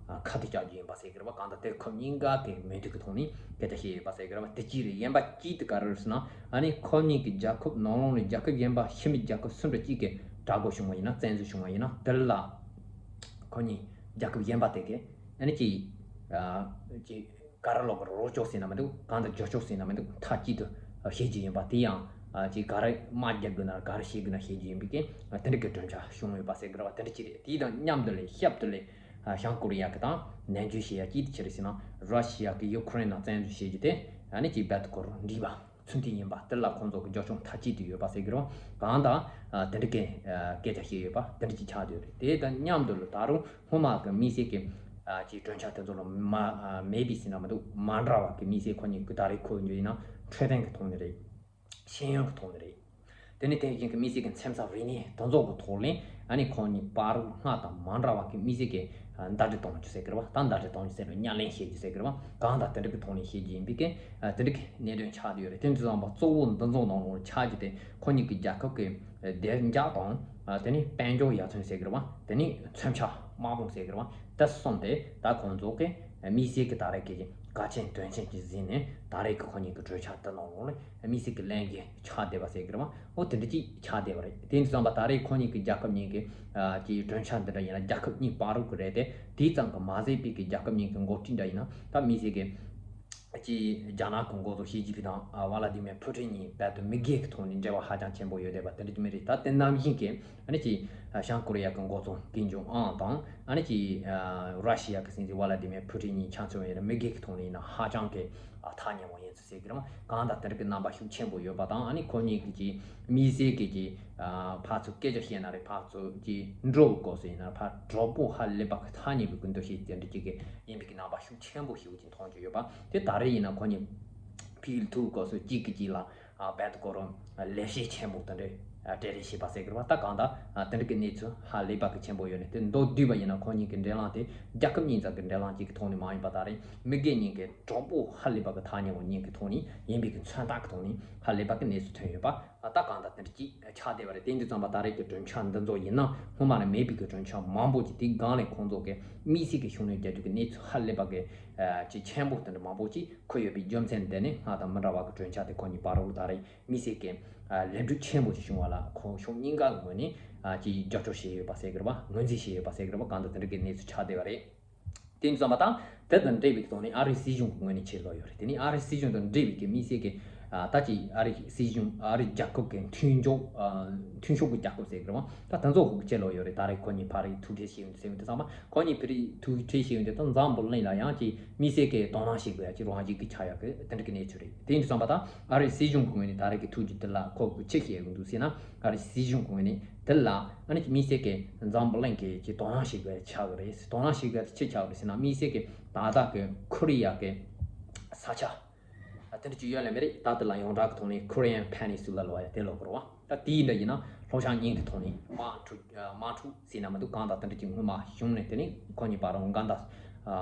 ཁ་གཏད་བཅག་རྒྱུ་ཡིན་པ་ཟེར་གི་རེད་བ། གང་ལྟར་དེ་ཁོ་གཉིས་ཀ་གི་མོས་མཐུན་གི་ཐོག་ནས་སྐད་ཆ་བཤད་ཡོད་པ་ཟེར་གི་རེད་བ། དེ་གཅིག་རེད། གཞན་པ་གཅིག་དེ་ག་རེ་རེད་ཟེར་ན། ཨ་ནི་ཁོ་གཉིས་ཀྱི་རྒྱལ་ཁབ་ནང་ལོགས་ནས་རྒྱལ་ཁབ་གཞན་པ་ཕྱི་མི་རྒྱལ་ཁབ་སུ་འདྲ་གཅིག་གི་དགྲ་བོ་བྱུང་བ་ཡིན་ན། བཙན་འཛུལ་བྱུང་བ་ཡིན་ན། དེ་ལ་ཁོ་གཉིས་རྒྱལ་ཁབ་གཞན་པ་དེ་གི་ཨ་ནི་ཅིག་ཨ་ཅིག་ག་རེ་ལབ་དགོས་རེད། རོགས་ཕྱོགས་ཟེར་ན་མི་འདུག་གང་ལྟར་རྒྱབ་ཕྱོགས་ཟེར་ན་མི་འདུག་མཐའ་གཅིག་ཏུ་བྱེད་རྒྱུ་ཡིན་པ། དེ་ཡང་ཨ་ཅིག་ག་རེ་དམག་རྒྱག་དགོས་ན་ག་རེ་བྱེད་དགོས་ན་བྱེད་རྒྱུ་ཡིན་པའི་གི་དེ་འདྲ་གི་གྲོས་འཆར་བྱུང་ཡོད་པ་ཟེར་གི་རེད་བ། དེ་འདྲ་ཅིག་རེད། དེ་དང་མཉམ་དུ་ལས་ཞབས་ཏུ་ལས་ཨ་བྱང་ཀོ་རི་ཡ་གི་དང་ནན་ཇུས་བྱེད་ཡ་གཅིག་དེ་ཆི་རེད་ཟེར་ན། ར་ཤི་ཡ་གི་ཡུ་ཁུ་རེན་ནང་བཙན་འཛུལ་བྱེད་རྒྱུ་དེ་ཨ་ནི་ཅིག་རྦད་དེ་ཁོ་རང་འགྲིག་པ་ཚུལ་མཐུན་ཡིན་པ། དེ་ལ་ཁོང་ཚོ་གི་རྒྱབ་ལྗོངས་མཐའ་གཅིག་ཏུ་ཡོད་པ་ཟེར་གི་རེད་བ། གང་ལྟར་ཨ་དེ་འདྲ་གི་ཨ་སྐད་ཆ་བཤད་ཡོད་པ་དེ་འདྲ་ཅིག་ཆགས་བསྡད་ཡོད་རེད། དེ་དང་མཉམ་དུ་ལ་ད་རུང་སྔོན་མ་གི་དམིགས་བསལ་གྱི་ཨ་ཅིག་གྲོས་འཆར་དེ་ཚོ་ལ་མ་ཨ་མེད་པའི་ཟེར་ན་མི་འདུག་མ་འདྲ་བ་གི་དམིགས་བསལ་ཁོ་གཉིས་ཀྱི་ད་རེས་ཁོ་གཉིས་ཡིན་ན་འཕྲོད་བསྟེན་གྱི་ཐོག་ནས་རེད། ཤེས་ཡོན་གྱི་ཐོག་ནས་རེད། དེ་ནས་དེ་བཞིན་གྱི་དམིགས་བསལ་གྱི་མཚན་ས་རིག་གནས་དེ་ཚོ་གི་ཐོག་ལ་ཨ་ནི་ཁོང་གཉིས་བར་སྔར་དང་མ་འདྲ་བ་གི་དམིགས་བསལ་གྱི་ཨ་ཟླ་སྒྲིལ་གཏོང་རྒྱུ་ཟེར་གི་རེད་བ། ད་ཟླ་སྒྲིལ་གཏོང་རྒྱུ་ཟེར་རོ་ཉམས་ལེན་བྱེད་རྒྱུ་ཟེར་གི་རེད་བ། གང་ལྟར་དེ་འདྲ་གི་ཐོག་ནས་བྱེད་རྒྱུ་ཡིན་པའི་གི་ཨ་དེ་འདྲ་གི་གནད་དོན་ཆགས་བསྡད་ཡོད་རེད། དེ་འདྲ་ཙམ་པ་གཙོ་བོ་འདི་ཚོ་ནང་ལོགས་ཆགས་རྒྱུ་དེ་ཁོང་གཉིས་ཀྱི་རྒྱལ་ཁབ་ཀྱི་ཨ་བདེ་འཇགས་དང་ཨ་དེ་ནས་དཔལ་འབྱོར་ཡར་ཐོན་ཟེར་གི་རེད་བ། དེ་ནས་མཚོན་ཆ་དམག་དཔུང་ཟེར་གི་རེད་བ། དེ་གསུམ་དེ་ད་ཁོང་ཚོ་གི་དམིགས་བསལ་གྱི་ད་རེས་ཀྱི་གལ་ཆེན་དོན་ཆེན་གྱི་ཟིན་ནས་ད་རེས་ཀྱི་ཁོང་གཉིས་ཀྱི་གྲོས་འཆར་དེ་ནང་ལོགས་ལ་དམིགས་བསལ་གྱི་ལན་གྱི་ཆགས་བསྡད་པ་ཟེར་གི་རེད་བ། འོ་དེ་འདྲ་ཅིག་ཆགས་བསྡད་པ་རེད། དེ་ཡིན་དུས་ཙམ་པ་ད་རེས་ཁོང་གཉིས་ཀྱི་རྒྱལ་ཁབ་གཉིས་ཀྱི་ཨ་ཀྱི་གྲོས་འཆར་འདི་འདྲ་ཡིན་ན་རྒྱལ་ཁབ་གཉིས་བར་དུ་གི་རེད་དེ། དེ་ཙམ་གྱི་མ་ཟད་པའི་གི་རྒྱལ་ཁབ་གཉིས་ཀྱི་འགོ་ཁྲིད་འདྲ་ཡིན་ན་ད་དམིགས་བསལ་གྱི་ཀྱི་རྒྱ་ནག་གི་འགོ་གཙོ་ཞི་ཅིན་ཕིང་དང་ཨ་ཝ་ལ་དི་མིར་ཕུ་ཀྲིན་གཉིས་རྦད་དེ་མི་སྒེར་གྱི་ཐོག་ནས་འབྲེལ་བ་ཧ་ཅང་ཆེན་པོ་ཡོད་བསྡད་པ་དེ་འདྲ་ཅིག་མི་རེད། ད་དེ་ནང་བཞིན་གྱི་ཨ་ནི་ཅིག་ཨ་བྱང་ཀོ་རི་ཡ་གི་འགོ་གཙོ་ཀིམ་ཇོང་ཨན་དང་ཨ་ནི་ཅིག་ཨ་ར་ཤི་ཡ་གི་སྲིད་འཛིན་ཝ་ལ་དི་མིར་ཕུ་ཀྲིན་གཉིས་ཆ་མཚོན་ཡིན་ན་མི་སྒེར་གྱི་ཐོག་ནས་ཡིན་ན་ཧ་ཅང་གི་ཨ་ཐག་ཉེ་བོ་ཡིན་ཟེར་གི་རེད། གང་ལྟར་དེ་འདྲ་གི་རྣམ་པ་ཤུགས་ཆེན་པོ་ཡོད་པ་དང་། ཨ་ནི་ཁོ་གཉིས་ཀྱི་ཅིག་དམིགས་བསལ་གྱི་ཅིག་ཨ་ཕར་ཚུར་སྐད་ཆ་བཤད་ན་རེད། ཕར་ཚུར་ཅིག་འགྲོ་གི་སྐབས་སུ་ཡིན་ན་ཕར་གྲོགས་པོ་ཧ་ལས་པ་གི་ཐག་ཉེ་བའི་གི་འདུ་ཤེས་དེ་འདྲ་ཅིག་གི་ཡིན་པའི་གི་རྣམ་པ་ཤུགས་ཆེན་པོ་ཞིག་ཅིག་མཐོང་རྒྱུ་ཡོད་པ་དེ་ད་རེས་ཡིན་ན་ཁོ་གཉིས་ཕུལ་ཐུག་སྐབས་སུ་གཅིག་གིས་གཅིག་ལ་ཨ་རྦད་དེ་ཁོ་རང་ལེགས་བཤད་ཆེན་པོ་དེ་འདྲ་ཨ་སྤྲད་རེས་བྱས་པ་ཟེར་གི་རེད་བ། ད་གང་ལྟར་ཨ་དེ་འདྲ་གི་གནས་ཚུལ་ཧ་ལས་པ་གི་ཆེན་པོ་ཡོད་ནས། དེ་མདོར་བསྡུས་པ་ཡིན་ན་ཁོ་གཉིས་ཀྱི་འབྲེལ་ལམ་དེ་རྒྱལ་ཁབ་གཉིས་ཙམ་གྱི་འབྲེལ་ལམ་གཅིག་གི་ཐོག་ནས་མ་ཡིན་པ། ད་རེས་མི་སྒེར་གཉིས་ཀྱི་གྲོགས་པོ་ཧ་ལས་པ་གི་ཐག་ཉེ་བོ་གཉིས་ཀྱི་ཐོག་ནས་ཡིན་པའི་གི་མཚོན་རྟགས་ཀྱི་ཐོག་ནས་ཧ་ལས་པ་གི་གནས་ཚུལ་ཐོན་ཡོད་པ། ཨ་ད་གང་ལྟར་དེ་འདྲ་ཅིག་ཆགས་བསྡད་པ་རེད། དེ་འདྲ་ཙམ་པ་ད་རེས་ཀྱི་གྲོས་འཆར་འདི་ཚོ་ཡིན་ན་སྔོན་མ་ནས་མེད་པའི་གི་གྲོས་འཆར་མང་པོ་ཅིག་དེའི་སྒང་ལས་ཁོང་ཚོ་གི་དམིགས་བསལ་གྱི་ཤུགས་སྣོན་རྒྱག་རྒྱུ་གི་གནས་ཚུལ་ཧ་ལས་པ་གི་ཨ་ཅིག་ཆེན་པོ་དེ་འདྲ་མང་པོ་ཅིག་འཁོད་ཡོད་པའི་རྒྱུ་མཚན་དེ་ནི་སྔར་དང་མི་འདྲ་བ་གི་གྲོས་འཆར་དེ་ཁོ་གཉིས་བར་དུ་ད་རེས་དམིགས་བསལ་གྱི་ཨ་ལས་འགུལ་ཆེན་པོ་ཞིག་བྱུང་བ་ལ་ཁོང་ཕྱོགས་གཉིས་ཀ་གི་ངོས་ནས་ཨ་ཅིག་རྒྱབ་སྐྱོར་བྱས་ཡོད་པ་ཟེར་གི་རེད་བ། ངོས་འཛིན་བྱས་ཡོད་པ་ཟེར་གི་རེད་བ། གང་ལྟར་དེ་འདྲ་གི་གནས་ཚུལ་ཆགས་བསྡད་པ་རེད། དེ་ཙམ་པ་དང་དེ་དང་འབྲེལ་བའི་ཐོག་ནས་ཨ་རིའི་སྲིད་གཞུང་གི་ངོས་ནས་ཕྱིར་ལོག་ཡོད་རེད། དེ་ནས་ཨ་རིའི་སྲིད་གཞུང་དང་འབྲེལ་བའི་གི་དམིགས་བསལ་གྱི་ཨ་ད་ཅིག་ཨ་རིའི་སྲིད་གཞུང་ཨ་རིའི་རྒྱལ་ཁབ་ཀྱི་མཐུན་ཕྱོགས་ཨ་མཐུན་ཕྱོགས་ཀྱི་རྒྱལ་ཁབ་ཟེར་གི་རེད་བ། ད་དེ་ཚོ་ཕྱིར་ལོག་ཡོད་རེད། ད་རེས་ཁོ་གཉིས་ཕ་རིའི་ཐུག་འཕྲད་བྱས་ཡོད་འདུག་ཟེར་ཡོད་འདུག་ཙམ་པ། ཁོ་གཉིས་ཕ་རིའི་ཐུག་འཕྲད་བྱས་ཡོད་འདུག་ད་འཛམ་བུ་གླིང་ལ་ཡང་ཅིག་དམིགས་བསལ་གྱི་དོ་སྣང་བྱེད་དགོས་ཡ་ཅིག་རང་བཞིན་གྱི་ཆགས་ཡག་གི་དེ་འདྲ་གི་གནས་ཚུལ་རེད། དེ་ཡིན་དུས་ཙམ་པ་ད་ཨ་རིའི་སྲིད་གཞུང་གི་ངོས་ནས་ད་རེས་ཀྱི་ཐུག་རྒྱུ་དེ་ལ་ཁོ་གི་ཆི་བཤད་ཡོད་འདུག་ཟེར་ན། ཨ་རིའི་སྲིད་གཞུང་གི་ངོས་ནས་དེ་ལ་ཨ་ནི་དམིགས་བསལ་གྱི་འཛམ་བུ་གླིང་གི་ཅིག་དོ་སྣང་བྱེད་དགོས་ཡ་ཆགས་ཀྱི་རེད། དོ་སྣང་བྱེད་དགོས་ཡ་དེ་ཆི་ཆགས་ཀྱི་རེད་ཟེར་ན། དམིགས་བསལ་གྱི་ད་ལྟ་གི་ཁོ་རི་ཡ་གི་ས་ཆ་ཨ་དེ་འདྲ་ཅིག་ཡོད་ལ་མེད་རེད། ད་དེ་ལ་ཡོངས་གྲགས་ཀྱི་ཐོག་ནས་Korean Peninsula ལབ་ཡ་དེ་ལབ་ཀྱི་རེད་བ། ད་དེའི་འདྲ་ཡིན་ན་ལྷོ་བྱང་གཉིས་ཀྱི་ཐོག་ནས་དམག་འཁྲུག་དམག་འཁྲུག་ཟེར་ན་མི་འདུག་གང་ལྟར་དེ་འདྲ་ཅིག་སྔོན་མ་བྱུང་ནས་དེ་ནས་ཁོ་གཉིས་བར་འགལ་ཟླ་ཨ་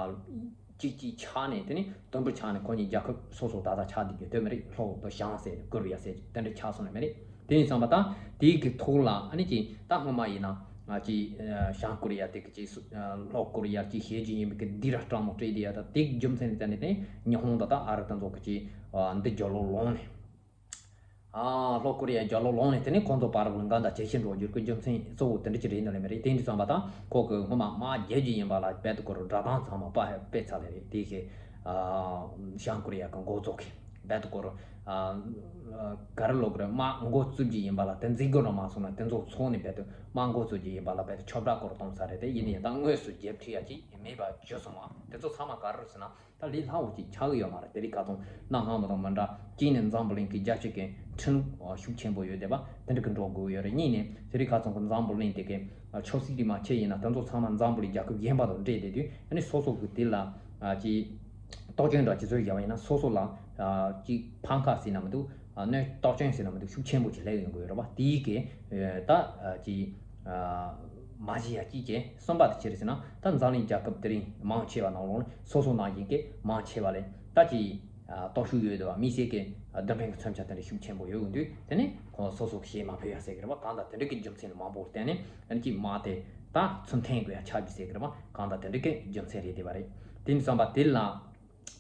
གཅིག་གཅིག་ཆགས་ནས་དེ་ནས་དུམ་བུར་ཆགས་ནས་ཁོ་གཉིས་རྒྱལ་ཁབ་སོ་སོ་ད་ལྟ་ཆགས་བསྡད་རྒྱུ་དེ་མི་རེད། ལྷོ་དང་བྱང་ཟེར་ཀོ་རི་ཡ་ཟེར་དེ་འདྲ་ཆགས་སོང་ནས་མི་རེད། དེ་ཡིན་ཙམ་པ་ད་དེའི་གི་ཐོག་ལ་ཨ་ནི་ཅིག་ད་སྔོན་མ་ཡིན་ན་ཨ་ཅིག་ཨ་བྱང་ཀོ་རི་ཡ་དེ་གི་ཅིག་སུ་ཨ་ལྷོ་ཀོ་རི་ཡ་ཅིག་བྱེད་རྒྱུ་ཡིན་པའི་གི་སྡིགས་ར་སྤྲང་མོ་སྤྲད་བསྡད་ཡ། ད་དེ་གི་རྒྱུ་མཚན་ནི་ད་ནི་དེ་ཉི་ཧོང་དང་ད་ཨ་རི་དེ་ཚོ་གི་ཅིག་ཨ་འདི་རྒྱབ་ལོགས་ལངས་ནས། ཨ་ལྷོ་ཀོ་རི་ཡ་རྒྱབ་ལོགས་ལངས་ནས་དེ་ནས་ཁོང་ཚོ་བར་ལ་འགལ་ཟླ་ཇེ་ཆེ་འགྲོ་རྒྱུ་གི་རྒྱུ་མཚན་གཙོ་བོ་དེ་འདྲ་ཅིག་རེད་འདུག་ལེ་མི་རེད། དེ་འདྲ་བསམ་པ་དང་ཁོ་གི་སྔོན་མ་དམག་རྒྱག་རྒྱུ་ཡིན་པ་ལ་རྦད་དེ་ཁོ་རང་སྒྲ་གདངས་ཚང་མ་སྤེལ་སྤེལ་ཚར་ལེ་རེད། དེ་གི་ཨ་བྱང་ཀོ་རི་ཡ་གི་འགོ་གཙོ་གི་རྦད་དེ་ཁོ་རང་ཨ་ག་རེ་ལབ་དགོས་རེད། དམག་འགོ་བཙུགས་རྒྱུ་ཡིན་པ་ལ་དེ་འཛིན་དགོས་ར་མ་སོང་ན་དེ་ཚོ་ཚོགས་ནས་རྦད་དེ་དམག་འགོ་བཙུགས་རྒྱུ་ཡིན་པ་ལ་རྦད་དེ་ཁྱབ་བསྒྲགས་སྐོར་གཏོང་ཚར་རེད། དེ་ཡིན་ནའི་ད་དངོས་སུ་རྒྱབ་ཁྲིད་ཡ་ཅིག་མེད་པ་བྱས་སོང་བ། དེ་ཚོ་ཚང་མ་ག་རེ་རེད་ཟེར་ན། ད་ལས་སླ་བོ་ཅིག་ཆགས་ཀྱི་ཡོད་མ་རེད། དེ་རིང་ཁ་སང་གནའ་སྔ་མོ་དང་མི་འདྲ། གཅིག་ནས་འཛམ་བུ་གླིང་གི་རྒྱལ་སྤྱི་གི་ཁྲིམས་ཤུགས་ཆེན་པོ་ཡོད་བསྡད་པ་དེ་འདྲ་གི་འགྲོ་དགོས་ཡོད་རེད། གཉིས་ནས་དེ་རིང་ཁ་སང་གི་འཛམ་བུ་གླིང་དེ་གའི་ཆབ་སྲིད་དེ་མ་ཆེ་ཡིན་ན་དེ་ཚོ་ཚང་མ་འཛམ་བུ་གླིང་རྒྱལ་ཁབ་གཞན་པ་དང་འདྲེས་བསྡད་དུས། ཨ་ནི་སོ་སོ་གི་དེ་ལ་ཅིག་གཏོར་སྐྱོན་འདྲ་ཅིག་བཟོས་བཞག་པ་ཡིན་ན་སོ་སོ་ལ་ཅིག་ཕམ་ཁ་ཟེར་ན་མི་འདུག་གནོད་གཏོར་སྐྱོན་ཟེར་ན་མི་འདུག་ཤུགས་ཆེན་པོ་ཅིག་སླེབས་ཡོང་གི་ཡོད་རེད་པ། དེའི་གི་ད་ཅིག་མ་བྱེད་ཡ་གཅིག་བྱས། གསུམ་པ་དེ་ཅི་རེད་ཟེར་ན། ད་འཛམ་གླིང་རྒྱལ་ཁབ་དེ་རིང་མང་ཆེ་བ་ནང་ལོགས་ནས་སོ་སོ་ནང་བཞིན་གྱི་མང་ཆེ་བ་ལས་ད་ཅིག་སྟོབས་ཤུགས་ཡོད་དོ་བ། དམིགས་བསལ་གྱི་རྡུལ་ཕྲན་གྱི་མཚོན་ཆ་དེ་འདྲ་ཤུགས་ཆེན་པོ་ཡོད་དུས། དེ་ནས་ཁོང་སོ་སོ་གི་ཞེད་མ་ཕོད་ཡ་ཟེར་གི་རེད་བ། གང་ལྟར་དེ་འདྲ་གི་རྒྱུ་མཚན་མང་པོར་བརྟེན་ནས་ཨ་ནི་ཅིག་དམག་དེ་ད་ཚུར་འཐེན་དགོས་ཡ་ཆགས་རྒྱུ་ཟེར་གི་རེད་བ། གང་ལྟར་དེ་འདྲ་གི་རྒྱུ་མཚན་རེད་བསྡད་པ་རེད། དེ་ནས་བསམ་པ་དེ་ལ།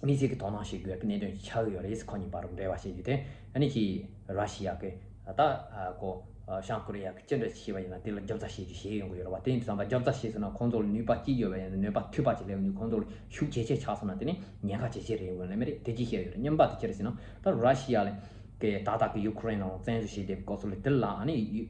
དམིགས་བསལ་གྱི་དོ་སྣང་བྱེད་དགོས་ཀྱི་གནད་དོན་ཆགས་ཡོད་རེད། ཁོ་གཉིས་བར་འབྲེལ་བ་བྱེད་རྒྱུ་དེ་ཨ་ནི་ཅིག་ར་ཤི་ཡ་གི་ད་ཨ་ཀོ་ཨ་བྱང་ཀོ་རི་ཡ་གི་ཅི་འདྲ་བྱས་པ་ཡིན་ན་དེ་ལ་རྒྱབ་རྩ་བྱེད་རྒྱུ་བྱེད་ཡོང་གི་ཡོད་རེད་བ། དེ་ཡིན་དུས་ཙམ་པ་རྒྱབ་རྩ་བྱས་ཟེར་ན་ཁོང་ཚོ་ལ་ནུས་པ་གཅིག་ཡོད་པ་ཡིན་ན་ནུས་པ་ཐོལ་པ་ཅིག་སླེབས་ཡོང་དུས་ཁོང་ཚོ་ལ་ཤུགས་ཇེ་ཆེ་ཆགས་སོང་ན་དེ་ནི་ཉེན་ཁ་ཇེ་ཆེ་རེད་ཡོང་ལེ་མི་རེད། དེ་ཅིག་བཤད་ཡོད་རེད། གཉིས་པ་དེ་ཅི་རེད་ཟེར་ན་ད་ར་ཤི་ཡ་ལ་གི་ད་ལྟ་གི་ཡུ་ཁུ་རེན་ནང་བཙན་འཛུལ་བྱས་བསྡད་པའི་སྐབས་སུ་ལ་དེ་ལ་ཨ་ནི་ཡུ་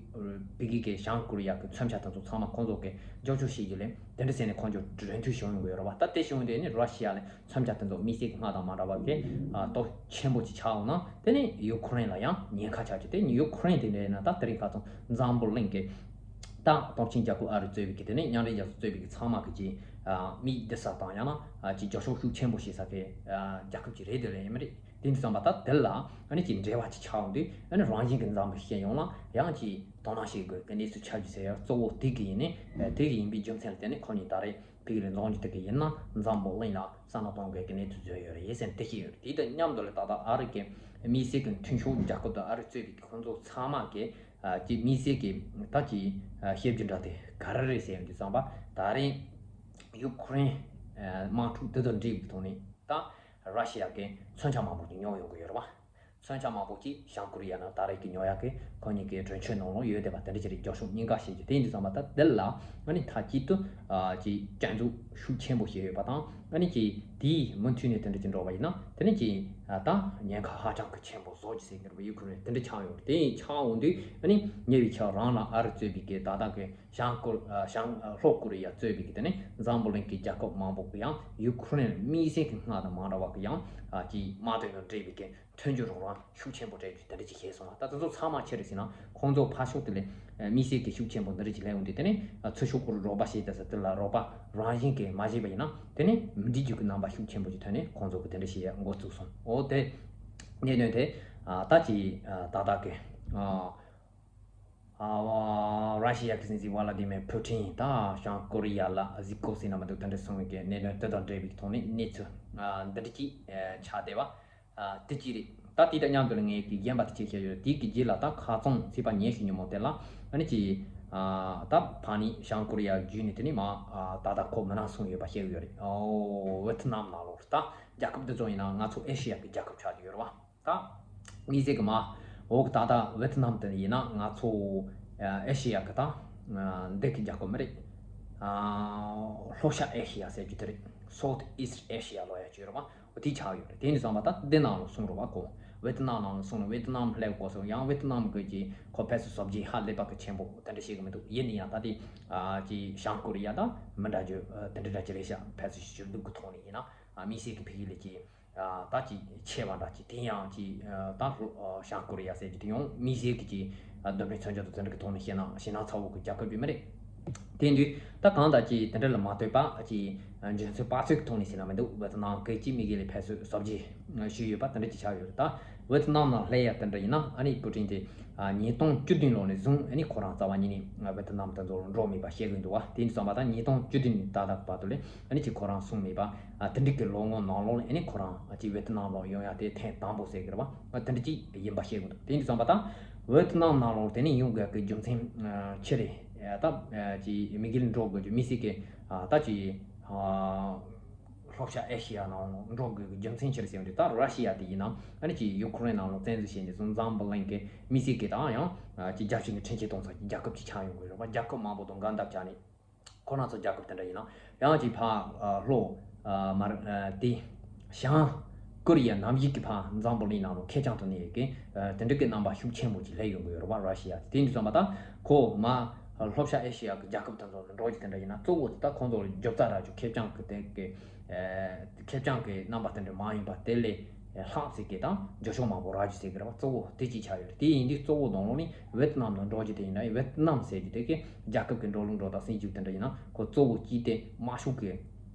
བི་གི་གི་བྱང་ཀོ་རི་ཡ་གི་མཚོན་ཆ་དེ་ཚོ་ཚང་མ་ཁོང་ཚོ་གི་འཇོག་ཆོག་བྱེད་རྒྱུ་ལས་དེ་འདྲ་ཟེར་ནས་ཁོང་ཚོ་རེ་འདུན་བྱུང་ཡོང་གི་ཡོད་རེད་བ། ད་དེ་བྱུང་དེ་ནི་ར་ཤི་ཡ་ལ་མཚོན་ཆ་དེ་ཚོ་དམིགས་བསལ་གྱི་སྔར་དང་མ་འདྲ་བ་གི་ཨ་སྟོབས་ཆེན་པོ་ཅིག་ཆགས་འོང་ན་དེ་ནི་ཡུ་ཁུ་རེན་ལ་ཡང་ཉེན་ཁ་ཆགས་རྒྱུ། དེ་ནི་ཡུ་ཁུ་རེན་དེ་འདྲ་ཡིན་ན་ད་དེ་རིང་ཁ་སང་འཛམ་བུ་གླིང་གི་ད་སྟོབས་ཆེན་རྒྱལ་ཁབ་ཨ་རི་གཙོས་པའི་གི་དེ་ནི་མཉམ་འབྲེལ་རྒྱལ་ཚོགས་གཙོས་པའི་གི་ཚང་མ་གི་ཅིག་ཨ་མིག་བསྡུ་ས་དང་ཡང་ན་ཨ་ཅིག་རྒྱབ་སྐྱོར་ཤུགས་ཆེན་པོ་བྱེད་ས་གི་ཨ་རྒྱལ་ཁབ་ཅིག་རེད་དེ་ལས་ཡིན་མི་རེད། དེ་འདྲ་བསམ་པ་ད་དེ་ལ་ཨ་ནི་ཅིག་འབྲེལ་བ་ཅིག་ཆགས་འོང་དུས་ཨ་ནི་རང་བཞིན་གྱི་འཛམ་བུ་ཤེས་ཡོང་ལ་ཡང་ཅིག་དོ་སྣང་བྱེད་དགོས་ཀྱི་གནས་ཚུལ་ཆགས་རྒྱུ་ཟེར་ཡ་གཙོ་བོ་དེ་གི་ཡིན་ནི། དེ་གི་ཡིན་པའི་རྒྱུ་མཚན་ལ་བརྟེན་ནས་ཁོ་གཉིས་ད་རེས་ཕ་གི་ལ་འཛོམས་རྒྱུ་དེ་གི་ཡིན་ན་འཛམ་བུ་གླིང་ལ་བསམ་བློ་གཏོང་དགོས་ཀྱི་གནས་ཚུལ་བཟོས་ཡོད་རེད་ཟེར་ནས་དེ་བཤད་ཡོད་རེད། དེ་དང་མཉམ་དུ་ལ་ད་ལྟ་ཨ་རི་གི་དམིགས་བསལ་གྱི་མཐུན་ཕྱོགས་རྒྱལ་ཁབ་དང་ཨ་རི་གཙོས་པའི་ཁོང་ཚོ་ཚང་མ་གི་ཨ་ཅིག་དམིགས་བསལ་གྱི་ད་ཅིག་ཨ་བཤད་རྒྱུ་འདྲ་དེ་ག་རེ་རེད་ཟེར་ཡོང་དུས་ཙམ་པ་ད་རེས་ཡུ་ཁུ་རེན་ཨ་དམག་འཁྲུག་དེ་དང་འབྲེལ་བའི་ཐོག་ནས་ད་ར་ཤི་ཡ་གིས་མཚོན་ཆ་མང་པོ་ཅིག་ཉོ་ཡོང་གི་ཡོད་རེད་བ། མཚོན་ཆ་མང་པོ་ཅིག་བྱང་ཀོ་རི་ཡ་ནང་ད་རེས་ཀྱི་ཉོ་ཡག་གི་ཁོ་གཉིས་ཀྱི་གྲོས་ཆོད་ནང་ལོགས་ཡོད་བསྡད་པ་དེ་འདྲ་ཅིག་རེད། རྒྱབ་ཕྱོགས་གཉིས་ཀ་བཤད་རྒྱུ་དེ་ཡིན་དུས་ཙམ་པ་ད་དེ་ལ་ཨ་ནི་མཐའ་གཅིག་ཏུ་ཨ་ཅིག་སྐྱོན་འཛུགས་ཤུགས་ཆེན་པོ་བྱས་ཡོད་པ་དང་ཨ་ནི་ཅིག་དེའི་མུ་མཐུད་ནས་དེ་འདྲ་ཅིག་འགྲོ་བ་ཡིན་ན་དེ་ནི་ཅིག་ཨ་ད་ཉེན་ཁ་ཧ་ཅང་གི་ཆེན་པོ་བཟོ་རྒྱུ་ཟེར་གྱི་རེད་བ། ཡུ་ཁུ་རེན་དེ་འདྲ་ཆགས་ཡོང་རེད། དེ་ཡིན་ཆགས་འོང་དུས་ཨ་ནི་ཉེ་བའི་ཆར་རང་ལ་ཨ་རི་གཙོས་པའི་གི་ད་ལྟ་གི་བྱང་ཀོ་ཨ་བྱང་ཨ་ལྷོ་ཀོ་རི་ཡ་གཙོས་པའི་གི་དེ་ནི་འཛམ་བུ་གླིང་གི་རྒྱལ་ཁབ་མང་པོ་གི་ཡང་ཡུ་ཁུ་རེན་དམིགས་བསལ་གྱི་སྔར་དང་མ་འདྲ་བ་གི་ཡང་ཨ་ཅིག་དམག་དོན་དང་འབྲེལ་བའི་གི་མཐུན་འགྱུར་རོགས་རམ་ཤུགས་ཆེན་པོ་སྤྲད་རྒྱུ་དེ་འདྲ་ཅིག་བྱས་སོང་བ། ད་དེ་ཚོ་ཚང་མ་ཆི་རེད་ཟེར་ན་ཁོང་ཚོ་ཕར་ཕྱོགས་དེ་ལས་དམིགས་བསལ་གྱི་ཤུགས་ཆེན་པོ་འདི་འདྲ་ཅིག་སླེབས་འོང་དུས་དེ་ནི་ཚུར་ཕྱོགས་ཀྱི་རོགས་པ་བྱེད་དུས་ས་དེ་ལ་རོགས་པ་རང་བཞིན་གྱིས་མ་བྱས་པ་ཡིན་ན་དེ་ནི་མི་འགྲིག་རྒྱུ་གི་རྣམ་པ་ཤུགས་ཆེན་པོ་ཅིག་ཐོན་ནས་ཁོང་ཚོ་གི་དེ་འདྲ་བྱེད་ཡ་འགོ་བཙུགས་སོང་། འོ་དེ་གནད་དོན་དེ་ད་ཅིག་ཏག་ཏག་གི་ར་ཤི་ཡ་གི་སྲིད་འཛིན་ཝ་ལ་ཏི་མེར་ཕུ་ཊིན་དང་བྱང་ཀོ་རི་ཡ་ལ་གཟིགས་སྐོར་ཟེར་ན་མི་འདུག་དེ་འདྲ་སོང་བའི་གི་གནད་དོན་དེ་དང་འབྲེལ་བའི་ཐོག་ནས་གནས་ཚུལ་འདི་འདྲ་ཅིག་ཆགས་བསྡད་པ། ཨ་དེ་གཅིག་རེད། ད་དེ་དང་མཉམ་དུ་ལ་ངས་ཀྱི་རྒན་པ་དེ་ཅིག་བཤད་ཡོད། དེ་གི་རྗེས་ལ་ད་ཁ་རྩང་ཚེས་པ་ཉེར་བཞི་ཉིན་མོ་དེ་ལ་ཨ་ནི་ཅི་ཨ་ད་ཕ་ནི་བྱང་ཀོ་རི་ཡ་བརྒྱུད་ནས་དེ་ནི་མ་ཨ་ད་ད་ཁོ་མི་ནང་སོང་ཡོད་པ་བཤད་ཡོད་རེད། ཨོ་ཝེ་ཐི་ནམ་ནང་ལོགས་ད་རྒྱལ་ཁབ་འདི་ཚོ་ཡིན་ན་ང་ཚོ་ཨེ་ཤི་ཡ་གི་རྒྱལ་ཁབ་ཆགས་ཀྱི་ཡོད་རེད་བ། ད་དམིགས་བསལ་གི་མ་འོག་ད་ད་ཝེ་ཐི་ནམ་དེ་ཡིན་ན་ང་ཚོ་ཨ་ཨེ་ཤི་ཡ་གི་ད་ཨ་འདི་གི་རྒྱལ་ཁབ་མི་རེད། ཨ་ལྷོ་ཤར་ཨེ་ཤི་ཡ་ཟེར་རྒྱུ་དེ་རེད། South East Asia ལོ་ཡ་ཅིག་ཡོད་རེད་བ། དེ་ཆགས་ཡོད་རེད། དེ་ནི་བསམ་པ་ད་འདི་ནང་ལ་སོང་རོགས་པ་གོ། ཝེ་ཏི་ནམ་ནང་ལ་སོང་ནས་ཝེ་ཏི་ནམ་སླེབས་གོ་སོང་། ཡང་ཝེ་ཏི་ནམ་གི་ཅིག་ཁོ་ཕལ་ཆེར་བཟོ་བྱེད་ཧ་ལས་པ་གི་ཆེན་པོ་དེ་འདྲ་ཞིག་གི་མི་འདུག་ཡིན་ན་ཡང་ད་དེ་ཨ་ཅིག་བྱང་ཀོ་རི་ཡ་དང་མི་འདྲ་རྒྱུ་དེ་འདྲ་འདྲ་ཅིག་རེད་ཤག་ཕལ་ཆེར་ཞུ་གཏུག་གི་ཐོག་ནས་ཡིན་ན་ཨ་དམིགས་བསལ་གི་ཕ་གི་ལ་ཅིག་ཨ་ད་ཅིག་ཆེ་བ་འདྲ་ཅིག་དེ་ཡང་ཅིག་ཨ་ད་ལྷོ་ཨ་བྱང་ཀོ་རི་ཡ་ཟེར་རྒྱུ་དེ་ཡང་དམིགས་བསལ་གི་ཅིག་ཨ་འདོན་པའི་མཚོན་ཆ་དང་དེ་འདྲ་གི་ཐོག་ནས་བཤད་ན་ཞེད་སྣང་ཚ་བོ་གི་རྒྱལ་ཁབ་ཅིག་མ་རེད། དེ་དུས་ད་གང་ལྟར་ཅིག་དེ་འདྲ་ལ་མ་ལྟོས་པ་ཅིག་འཇོན་ཚོད་དཔག་ཚོད་ཀྱི་ཐོག་ནས་ཟེར་ན་མི་འདུག་ཝེ་ཏི་ནམ་གི་ཅིག་དམིགས་ཡུལ་ལ་ཕེབས་བསུ་གཟབ་རྒྱས་ཞུས་ཡོད་པ་དེ་འདྲ་ཅིག་ཆགས་ཡོད་རེད། ད་ཝེ་ཏི་ནམ་ནང་སླེབས་ཡ་དེ་འདྲ་ཡིན་ན་ཨ་ནི་པུ་ཏིན་དེ་ཉིས་སྟོང་བཅུ་བདུན་ལོ་ནས་བཟུང་ཨ་ནི་ཁོ་རང་རྩ་བ་ཉིད་ནས་ཝེ་ཏི་ནམ་དེ་ཚོ་ལ་འགྲོ་མེད་པ་བཤད་གི་འདུག་བ། དེ་ཡིན་དུས་ཙམ་པ་ད་ཉིས་སྟོང་བཅུ་བདུན་ནས་ད་ལྟ་བར་དུ་ལས་ཨ་ནི་ཅིག་ཁོ་རང་སོང་མེད་པ། ཨ་དེ་འདྲ་གི་ལོ་ངོ་ནང་ལོགས་ལ་ཨ་ནི་ཁོ་རང་ཅིག་ཝེ་ཏི་ནམ་ལ་ཡོང་ཡ་དེ་ཐེངས་དང་པོ་ཟེར་གི་རེད་བ། ཨ་དེ་འདྲ་ཅིག་ཡིན་པ་བཤད་གི་འདུག་དེ་ཡིན་དུས་ཙམ་པ་ད་ཝེ་ཏི་ནམ་ནང་ལོགས་དེ་ནས་ཡོང་དགོས་ཀྱི་རྒྱུ་མཚན་ཆི་རེད། ད་ཅིག་དམིགས་ཡུལ་འགྲོ་དགོས་ཀྱི་དམིགས་བསལ་གྱི་ད་ཅིག་ལྷོ་ཤར་ཨེ་ཤི་ཡ་ནང་འགྲོ་དགོས་ཀྱི་རྒྱུ་མཚན་ཆི་རེད་ཟེར་བ་དེ་ད་ར་ཤི་ཡ་དེ་ཡིན་ན་ཨ་ནི་ཅིག་ཡུ་ཁུ་རེན་ནང་ལ་བཙན་འཛུལ་བྱས་ནས་བཟུང་འཛམ་བུ་གླིང་གི་དམིགས་བསལ་གྱི་དང་ཡང་ཅིག་རྒྱལ་སྤྱི་གི་འཕྲིན་སྐྱེལ་གཏོང་ས་ཀྱི་རྒྱལ་ཁབ་ཅིག་ཆགས་ཡོང་དགོས་རེད་བ། རྒྱལ་ཁབ་མང་པོ་དང་འགལ་ཟླ་བྱས་ནས། ཁོ་རང་ཚོ་རྒྱལ་ཁབ་དེ་འདྲ་ཡིན་ན་ཡང་ཅིག་ཕར་ལྷོ་མར་དེ་བྱང་ཀོ་རི་ཡ་ནམ་ཞིག་གི་ཕར་འཛམ་བུ་གླིང་ནང་ལ་ཁེར་རྐྱང་དུ་གནས་ཡོད་ཀྱི་དེ་འདྲ་གི་རྣམ་པ་ཤུགས་ཆེན་པོ་ཅིག་སླེབས་ཡོང་གི་ཡོད་རེད་བ། ར་ཤི་ཡ་དེ་འདྲ་ཙམ་པ་ད་ཁོ་མ་ལྷོ་ཤར་ཨེ་ཤི་ཡ་གི་རྒྱལ་ཁབ་དེ་ཚོ་ལ་འགྲོ་རྒྱུ་དེ་འདྲ་ཡིན་ན་གཙོ་བོ་དེ་ད་ཁོང་ཚོ་ལ་རྒྱབ་རྩ་རག་རྒྱུ་ཁེར་རྐྱང་གི་དེ་གི་ཁེར་རྐྱང་གི་རྣམ་པ་དེ་འདྲ་མ་ཡིན་པ་དེ་ལས། ལྷག་ཟེར་གི་དང་རྒྱུ་ཤོག་མང་པོ་རག་རྒྱུ་ཟེར་གི་རེད་བ། གཙོ་བོ་དེ་གཅིག་ཆགས་ཡོད་རེད། དེ་ཡིན་དུས་གཙོ་བོ་ནང་ལོགས་ནི་ཝེ་ཏི་ནམ་ནང་འགྲོ་རྒྱུ་དེ་ཡིན་ན་ཝེ་ཏི་ནམ་ཟེར་རྒྱུ་དེ་གི་རྒྱལ་ཁབ་ཀྱི་འགྲོ་ལུགས་འགྲོ་སྟངས་སྲིད་ཇུས་དེ་འདྲ་ཡིན་ན་ཁོ་གཙོ་བོ་གཅིག་དེ་དམར་ཤོག་གི་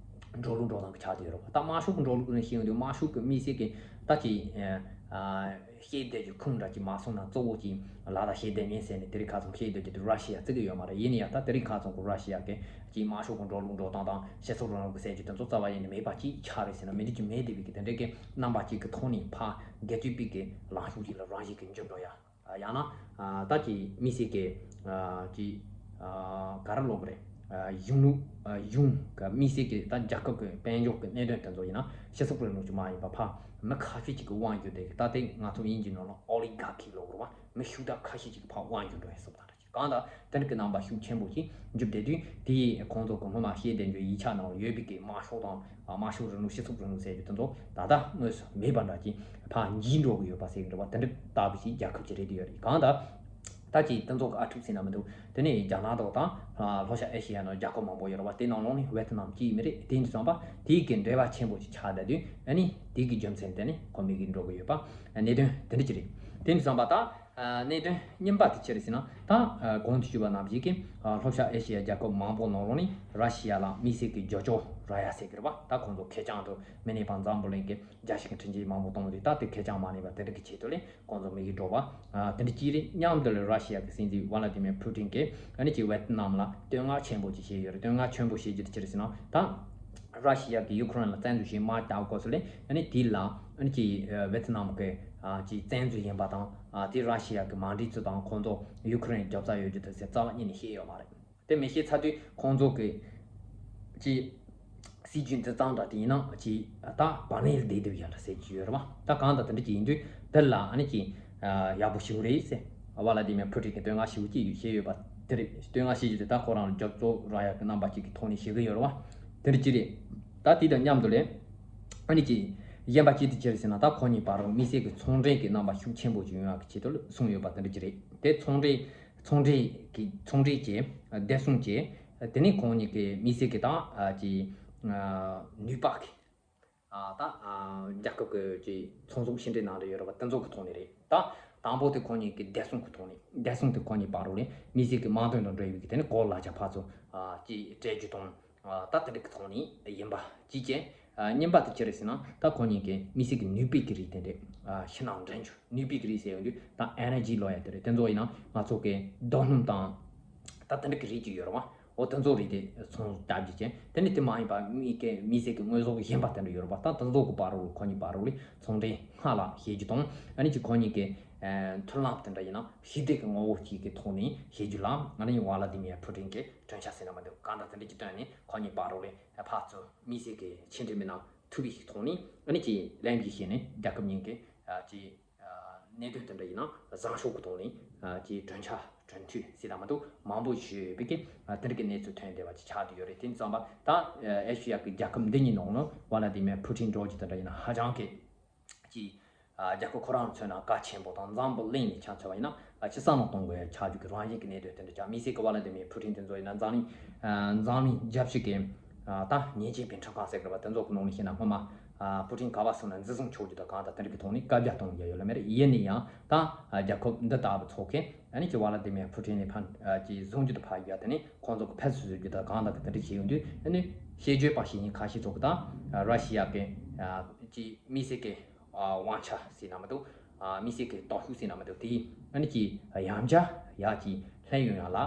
འགྲོ་ལུགས་འགྲོ་སྟངས་གི་ཆགས་བསྡད་ཡོད་རེད་བ། ད་དམར་ཤོག་གི་འགྲོ་ལུགས་ནས་བཤད་ཡོང་དུས་དམར་ཤོག་གི་དམིགས་བསལ་གི་ད་ཅིག་བཤད་བསྡད་རྒྱུ་ཁུངས་འདྲ་ཅིག་མ་སོང་ན་གཙོ་བོ་གཅིག་ལ་ད་བཤད་བསྡད་མིན་ཟེར་ནས་དེ་རིང་ཁ་སང་བཤད་བསྡད་རྒྱུ་དེ་ར་ཤི་ཡ་བརྩི་གི་ཡོད་མ་རེད། ཡིན་ན་ཡང་ད་དེ་རིང་ཁ་སང་གི་ར་ཤི་ཡ་གི་ཅིག་དམར་ཤོག་གི་འགྲོ་ལུགས་འགྲོ་སྟངས་དང་སྤྱི་ཚོགས་རིང་ལུགས་ཀྱི་ཟེར་རྒྱུ་དེ་ཚོ་རྩ་བ་ཉིད་ནས་མེད་པ་ཅིག་ཆགས་རེད་ཟེར་ན་མི་འགྲིག་རྒྱུ་མེད་བསྡད་པའི་གི་དེ་འདྲའི་གི་རྣམ་པ་ཅིག་གི་ཐོག་ནས་ཕར་སྒེར་གཅོད་པའི་གི་ལངས་ཕྱོགས་ཅིག་ལ་རང་བཞིན་གྱི་འགྱུར་འགྲོ་ཡ། ཡང་ན་ད་ཅིག་དམིགས་བསལ་གི་ཅིག་ག་རེ་ལབ་དགོས་རེད། གཞུང་ལུགས་གཞུང་གི་དམིགས་བསལ་གྱི་ད་རྒྱལ་ཁབ་ཀྱི་དཔལ་འབྱོར་གྱི་གནད་དོན་དེ་ཚོ་ཡིན་ན་སྤྱི་ཚོགས་རིང་ལུགས་ཅིག་མ་ཡིན་པ་ཕར་མི་ཁ་ཤས་ཅིག་གི་དབང་བསྒྱུར་ཏེ་ད་ལྟའི་ང་ཚོ་དབྱིན་ཇིའི་ནང་ལ་ཨོ་ལི་གྷར་ཁི་ལབ་དགོས་རེད་བ། མི་ཤུགས་དྲག་ཁ་ཤས་ཅིག་གི་ཕར་དབང་བསྒྱུར་འགྲོ་ཡ་སོགས་དང་། གང་ལྟར་དེ་འདྲ་གི་རྣམ་པ་ཤུགས་ཆེན་པོ་ཞིག་འཇུག་བསྡད་དུས་དེ་ཡིས་ཁོང་ཚོ་གི་སྔོན་མ་བཤད་བསྡད་རྒྱུ་ཡིག་ཆ་ནང་ཡོད་པའི་གི་དམར་ཤོག་དང་དམར་ཤོག་རིང་ལུགས་སྤྱི་ཚོགས་རིང་ལུགས་ཟེར་རྒྱུ་དེ་ཚོ་ད་ལྟ་དངོས་སུ་མེད་པ་འདྲ་ཅིག་ཕར་འགྱིས་འགྲོ་གི་ཡོད་པ་ཟེར་གི་འདྲ་བ་དེ་འདྲ་ལྟ་བུ་ཞིག་རྒྱལ་ཁབ་ཅིག་རེད་དེ་ཡོད་རེད། གང་ལྟར་ད་ཅིག་དེ་ཚོ་གི་ཨ་འཁྲུག་ཟེར་ན་མི་འདུག་དེ་ནས་རྒྱ་ནག་དང་དང་ལྷོ་ཤར་ཨེ་ཤི་ཡ་ནང་རྒྱལ་ཁབ་མང་པོ་ཡོད་རེད་བ། དེ་ནང་ལོགས་ནས་ཝེ་ཏི་ནམ་གཅིག་མི་རེད། དེ་ཡིན་དུས་ཙམ་པ་དེའི་གི་འབྲེལ་བ་ཆེན་པོ་ཞིག་ཆགས་བསྡད་དུས་ཨ་ནི་དེའི་གི་རྒྱུ་མཚན་དེ་ནི་ཁོ་མི་གི་འགྲོ་གི་ཡོད་པ་གནད་དོན་དེ་འདྲ་ཅིག་རེད། དེ་ཡིན་དུས་ཙམ་པ་ད། གནད་དོན་གཉིས་པ་དེ་ཅི་རེད་ཟེར་ན། ད་གོང་དུ་ཞུས་པ་ནང་བཞིན་གྱི་ལྷོ་ཤར་ཨེ་ཤི་ཡའི་རྒྱལ་ཁབ་མང་པོ་ནང་ལོགས་ནས་ར་ཤི་ཡ་ལ་དམིགས་བསལ་གྱི་རྒྱབ་སྐྱོར་རག་ཡ་ཟེར་གྱི་རེད་པ། ད་ཁོང་ཚོ་ཁེར་རྐྱང་དུ་མི་གནས་པ་འཛམ་བུ་གླིང་གི་རྒྱལ་སྤྱི་གི་ཁྲིམས་ཆད་མང་པོ་བཏང་དུས། ད་དེ་ཁེར་རྐྱང་མ་གནས་པ་དེ་འདྲ་གི་ཆེད་དུ་ལས་ཁོང་ཚོ་མི་གི་འགྲོ་བ་དེ་འདྲ་ཅིག་རེད། མཉམ་དུ་ལ་ར་ཤི་ཡ་གི་སྲིད་འཛིན་ཝ་ལ་ཏི་མེ་ཕུ་ཏིན་གྱིས་ཨ་ནི་ཅིག་ཝེ་ཏི་ནམ་ལ་བསྟོད་བསྔགས་ཆེན་པོ་ཅིག་བྱས་ཡོད་རེད། བསྟོད་བསྔགས་ཆེན་པོ་བྱེད་རྒྱུ་དེ་ཅི་རེད་ཟེར་ན། ད་ར་ཤི་ཡ་གིས་ཡུ་ཁུ་རེན་ལ་བཙན་འཛུལ་བྱས་མར་བརྒྱབ་སྐབས་སུ་ལས་ཨ་ནི་དེ་ལ་ཨ་ནི་ཅིག་ཝེ་ཏི་ནམ་གི་ཅིག་བཙན་འཛུལ་ཡིན་པ་དང་། དེ་ར་ཤི་ཡ་གི་མ་འགྲིག་ཚུལ་དང་ཁོང་ཚོ་ཡུ་ཁུ་རེན་རྒྱབ་རྩ་ཡོད་རྒྱུ་དེ་ཚོ་རྩ་བ་ཉིད་ནས་ཤེས་ཡོད་མ་རེད། དེ་མི་ཤེས་ཚར་དུས་ཁོང་ཚོ་གི་ཅིག་སྲིད་ཇུས་འདི་གཙང་སྦྲ་དེ་ཡིན་ན་ཅིག་ད་བར་ནས་བསྡད་སྡོད་ཡ་འདྲ་ཟེར་གྱི་ཡོད་རེད་བ། ད་གང་ལྟར་དེ་འདྲ་ཅིག་ཡིན་དུས་དེ་ལ་ཨ་ནི་ཅིག་ཡག་པོ་ཞིག་རེད་ཟེར། ཝ་ལ་ཏི་མེ་ཕུ་ཏིན་གྱིས་བསྟོད་བསྔགས་ཞེ་པོ་ཅིག་བྱས་ཡོད་པ་དེ་རེད། བསྟོད་བསྔགས་བྱེད་རྒྱུ་དེ་ད་ཁོ་རང་ལ་རྒྱབ་སྐྱོར་རག་ཡག་གི་རྣམ་པ་ཅིག་གི་ཐོག་ནས་བྱེད་ཀྱི་ཡོད་རེད་བ། དེ་འདྲ་ཅིག་རེད། ད་དེ་དང་མཉམ་དུ་ལས་ཨ་ནི་ཅིག་གཞན་པ་ཅིག་དེ་ཅི་རེད་ཟེར་ན། ད་ཁོ་གཉིས་བར་དུ་དམིགས་བསལ་གྱི་ཚོང་འབྲེལ་གྱི་རྣམ་པ་ཤུགས་ཆེན་པོ་ཅིག་ཡོང་ཡག་གི་ཆེད་དུ་གསུངས་ཡོད་པ་དེ་འདྲ་ཅིག་རེད། དེ་ཚོང་འབྲེལ་ཚོང་འབྲེལ་གྱི་ཚོང་འབྲེལ་གྱི་བདེ་སྲུང་གྱི་དེ་ནས་ཁོང་གཉིས་ཀྱི་དམིགས་བསལ་གྱི་ད་ཅིག་ནུས་པ་གི་ད་རྒྱལ་ཁབ་ཀྱི་ཅིག་ཚོང་ཟོག་ཕྱི་འབྲེལ་ནང་དུ་ཡོད་རེད་པ། དེ་ཚོ་གི་ཐོག་ནས་རེད། ད་དང་པོ་དེ་ཁོང་གཉིས་ཀྱི་བདེ་སྲུང་གི་ཐོག་ནས། བདེ་སྲུང་དེ་ཁོང་གཉིས་བར་དུ་ནས་དམིགས་བསལ་གྱི་དམག་དོན་དང་འབྲེལ་བའི་གི་དེ་ནས་གོ་ལ་ཆ་ཕར་ཚུར་ཅིག་སྤྲད་རྒྱུ་དང་། ད་དེ་འདྲ་གི་ཐོག་ནས་ཡིན་པ་གཅིག་བྱས། གཉིས་པ་དེ་ཅི་རེད་ཟེར་ན། ད་ཁོང་གཉིས་ཀྱི་དམིགས་བསལ་གྱི་ནུས་པའི་གི་རིགས་དེ་འདྲས་ཕྱི་ནང་འདྲེན་རྒྱུ། ནུས་པའི་གི་རིགས་ཟེར་ཡོང་དུས་ད་ཨེ་ནར་ཇི་ལབ་ཡ་དེ་རེད། དེ་ཚོ་ཡིན་ན་ང་ཚོ་གི་རྡོ་སྣུམ་དང་ད་དེ་འདྲ་གི་རིགས་ཅིག་ཡོད་རེད་བ། འོ་དེ་ཚོ་རིགས་དེ་ཚོང་ཟོག་བརྒྱབ་རྒྱུ་བྱས། དེ་ནས་དེ་མ་ཡིན་པ་མི་གི་དམིགས་བསལ་གྱི་དངོས་ཟོག་གཞན་པ་དེ་འདྲ་ཡོད་རེད་བ། ད་དེ་ཚོ་གི་བར་དུ་ཁོང་གཉིས་བར་དུ་ལས་ཚོང་འབྲེལ་སྔར་ལ་བྱེད་རྒྱུ་དང་། ཨ་ནི་ཅིག་ཁོང་གཉིས་ཀྱི་མཐུན་ལམ་དེ་འདྲ་ཡིན་ན་ཞི་བདེ་གི་ངོ་བོ་གཅིག་གི་ཐོག་ནས་བྱེད་རྒྱུ་ལ་ཨ་ནི་ཝ་ལ་ཏི་མེ་ཕུ་ཏིན་གྱིས་དོན་ཆ་ཟེར་ན་མི་འདུག། གང་ལྟར་དེ་འདྲ་གྱི་དོན་ནས་ཁོང་གཉིས་བར་དུ་ལས་ཕར་ཚུར་དམིགས་བསལ་གྱི་ཕྱི་འབྲེལ་མི་སྣ་ཐུག་པའི་ཐོག་ནས་ཨ་ནི་ཅིག་ལན་གྱི་ཞེས་ནས་རྒྱལ་ཁབ་གཉིས་ཀྱི་ཅིག་གནད་དོན་དེ་འདྲ་ཡིན་ན་བཟང་ཕྱོགས་ཀྱི་ཐོག་ནས་ཅིག་གྲོས་འཆར་གྲོས་མཐུན་ཟེར་ན་མི་འདུག། མང་པོ་ཞིག་ཡོད་པའི་གི་དེ་འདྲ་གི་གནས་ཚུལ་ཐོན་བསྡད་པ་ཅིག་ཆགས་བསྡད་ཡོད་རེད། དེ་ཙམ་པ་ད་ཨེ་ཤི་ཡ་གི་རྒྱལ་ཁབ་འདི་གཉིས་ནང་ལ་ཝ་ལ་ཏི་མེ་ཕུ་ཏིན་འདྲ་བོ་ཅིག་དེ་འདྲ་ཡིན་ན་ཧ་ཅང་གི་ཅིག་རྒྱལ་ཁབ་ཁོ་རང་མཚོན་ན་གལ་ཆེན་པོ་དང་། འཛམ་བུ་གླིང་ནས་ཆ་མཚོན་པ་ཡིན་ན་ཅིག་བསམ་བློ་གཏོང་དགོས་ཡ་ཆགས་རྒྱུ་གི་རང་བཞིན་གྱི་གནད་དོན་དེ་འདྲ་ཆགས། དམིགས་བསལ་གྱི་ཝ་ལ་ཏི་མེ་ཕུ་ཏིན་དེ་ཚོ་ཡིན་ན་འཛམ་གླིང་འཛམ་གླིང་རྒྱལ་སྤྱི་གི་ད་ཉེས་ཅན་པའི་ཁྲིམས་ཁང་ཟེར་གི་རེད་པ། དེ་ཚོ་གི་ནང་ནས་བཤད་ན་སྔོན་མ་ཨ་ཕུ་ཏིན་ག་པར་སོང་ན་འཛིན་བཟུང་ཆོག་རྒྱུ་དང་། གང་ལྟར་དེ་འདྲ་གི་ཐོག་ནས་བཀའ་རྒྱ་གཏོང་རྒྱུ་ཡོད་ལ་མེད་རེད། ཡིན་ན་ཡང་ད་རྒྱལ་ཁབ་འདི་ལྟ་བུ་ཚོ་གིས་ཨ་ནི་ཅིག་ཝ་ལ་ཏི་མེ་ཕུ་ཏིན་ནས་ཕར་ཅིག་བཟུང་རྒྱུ་དང་ཕར་རྒྱུ་དེ་ནས་ཁོང་ཚོ་གི་ཕར་ཚུར་བཟོ་རྒྱུ་དང་། གང་ལྟར་གི་དེ་འདྲ་བྱེད་ཡོང་དུས་ཨ་ནི་ཤེས་བརྗོད་པ་ཞིག་ཡིན། ཁ་ཤས་ཚོ་གི་ད་ར་ཤི་ཡ་གི་ཅིག་དམིགས་བསལ་གི་དབང་ཆ་ཟེར་ན་མི་འདུག། དམིགས་བསལ་གི་སྟོབས་ཤུགས་ཟེར་ན་མི་འདུག། དེ་ཨ་ནི་ཅིག་ཡང་བསྐྱར་ཡར་ཅིག་ལྷོད་ཡོང་ཡ་ལ་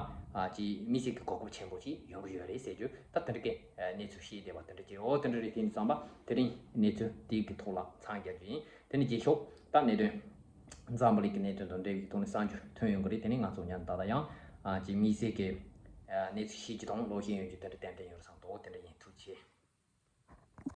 ཅིག་དམིགས་བསལ་གི་གོ་སྐབས་ཆེན་པོ་ཅིག་ཡོང་གི་ཡོད་རེད་ཟེར་རྒྱུ་ད་དེ་འདྲ་གི་གནས་ཚུལ་ཤེས་བསྡད་པ་དེ་འདྲ་ཅིག། འོ་དེ་འདྲ་རེད། དེ་ནས་བསམ་པ་དེ་རིང་གནས་ཚུལ་དེ་གི་ཐོག་ལ་མཚམས་རྒྱག་རྒྱུ་ཡིན། དེ་ནས་རྗེས་ཕྱོགས་ད་གནད་དོན་འཛམ་བུ་གླིང་གི་གནད་དོན་དང་འབྲེལ་བའི་ཐོག་ནས་གསར་འགྱུར་ཐོན་ཡོང་གི་རེད། དེ་ནས་ང་ཚོ་ཉན་ད་ལྟ་ཡང་ཅིག་དམིགས་བསལ་གི་གནས་ཚུལ་ཤེས་རྒྱུ་དང་ལོག་ཤེས་ཡོང་རྒྱུ་དེ་འདྲ་ཏན་ཏན་ཡོད་རེད་བསམ་འདུག། དེ་འདྲ་ཡིན། ཐུགས་རྗེ་ཆེ།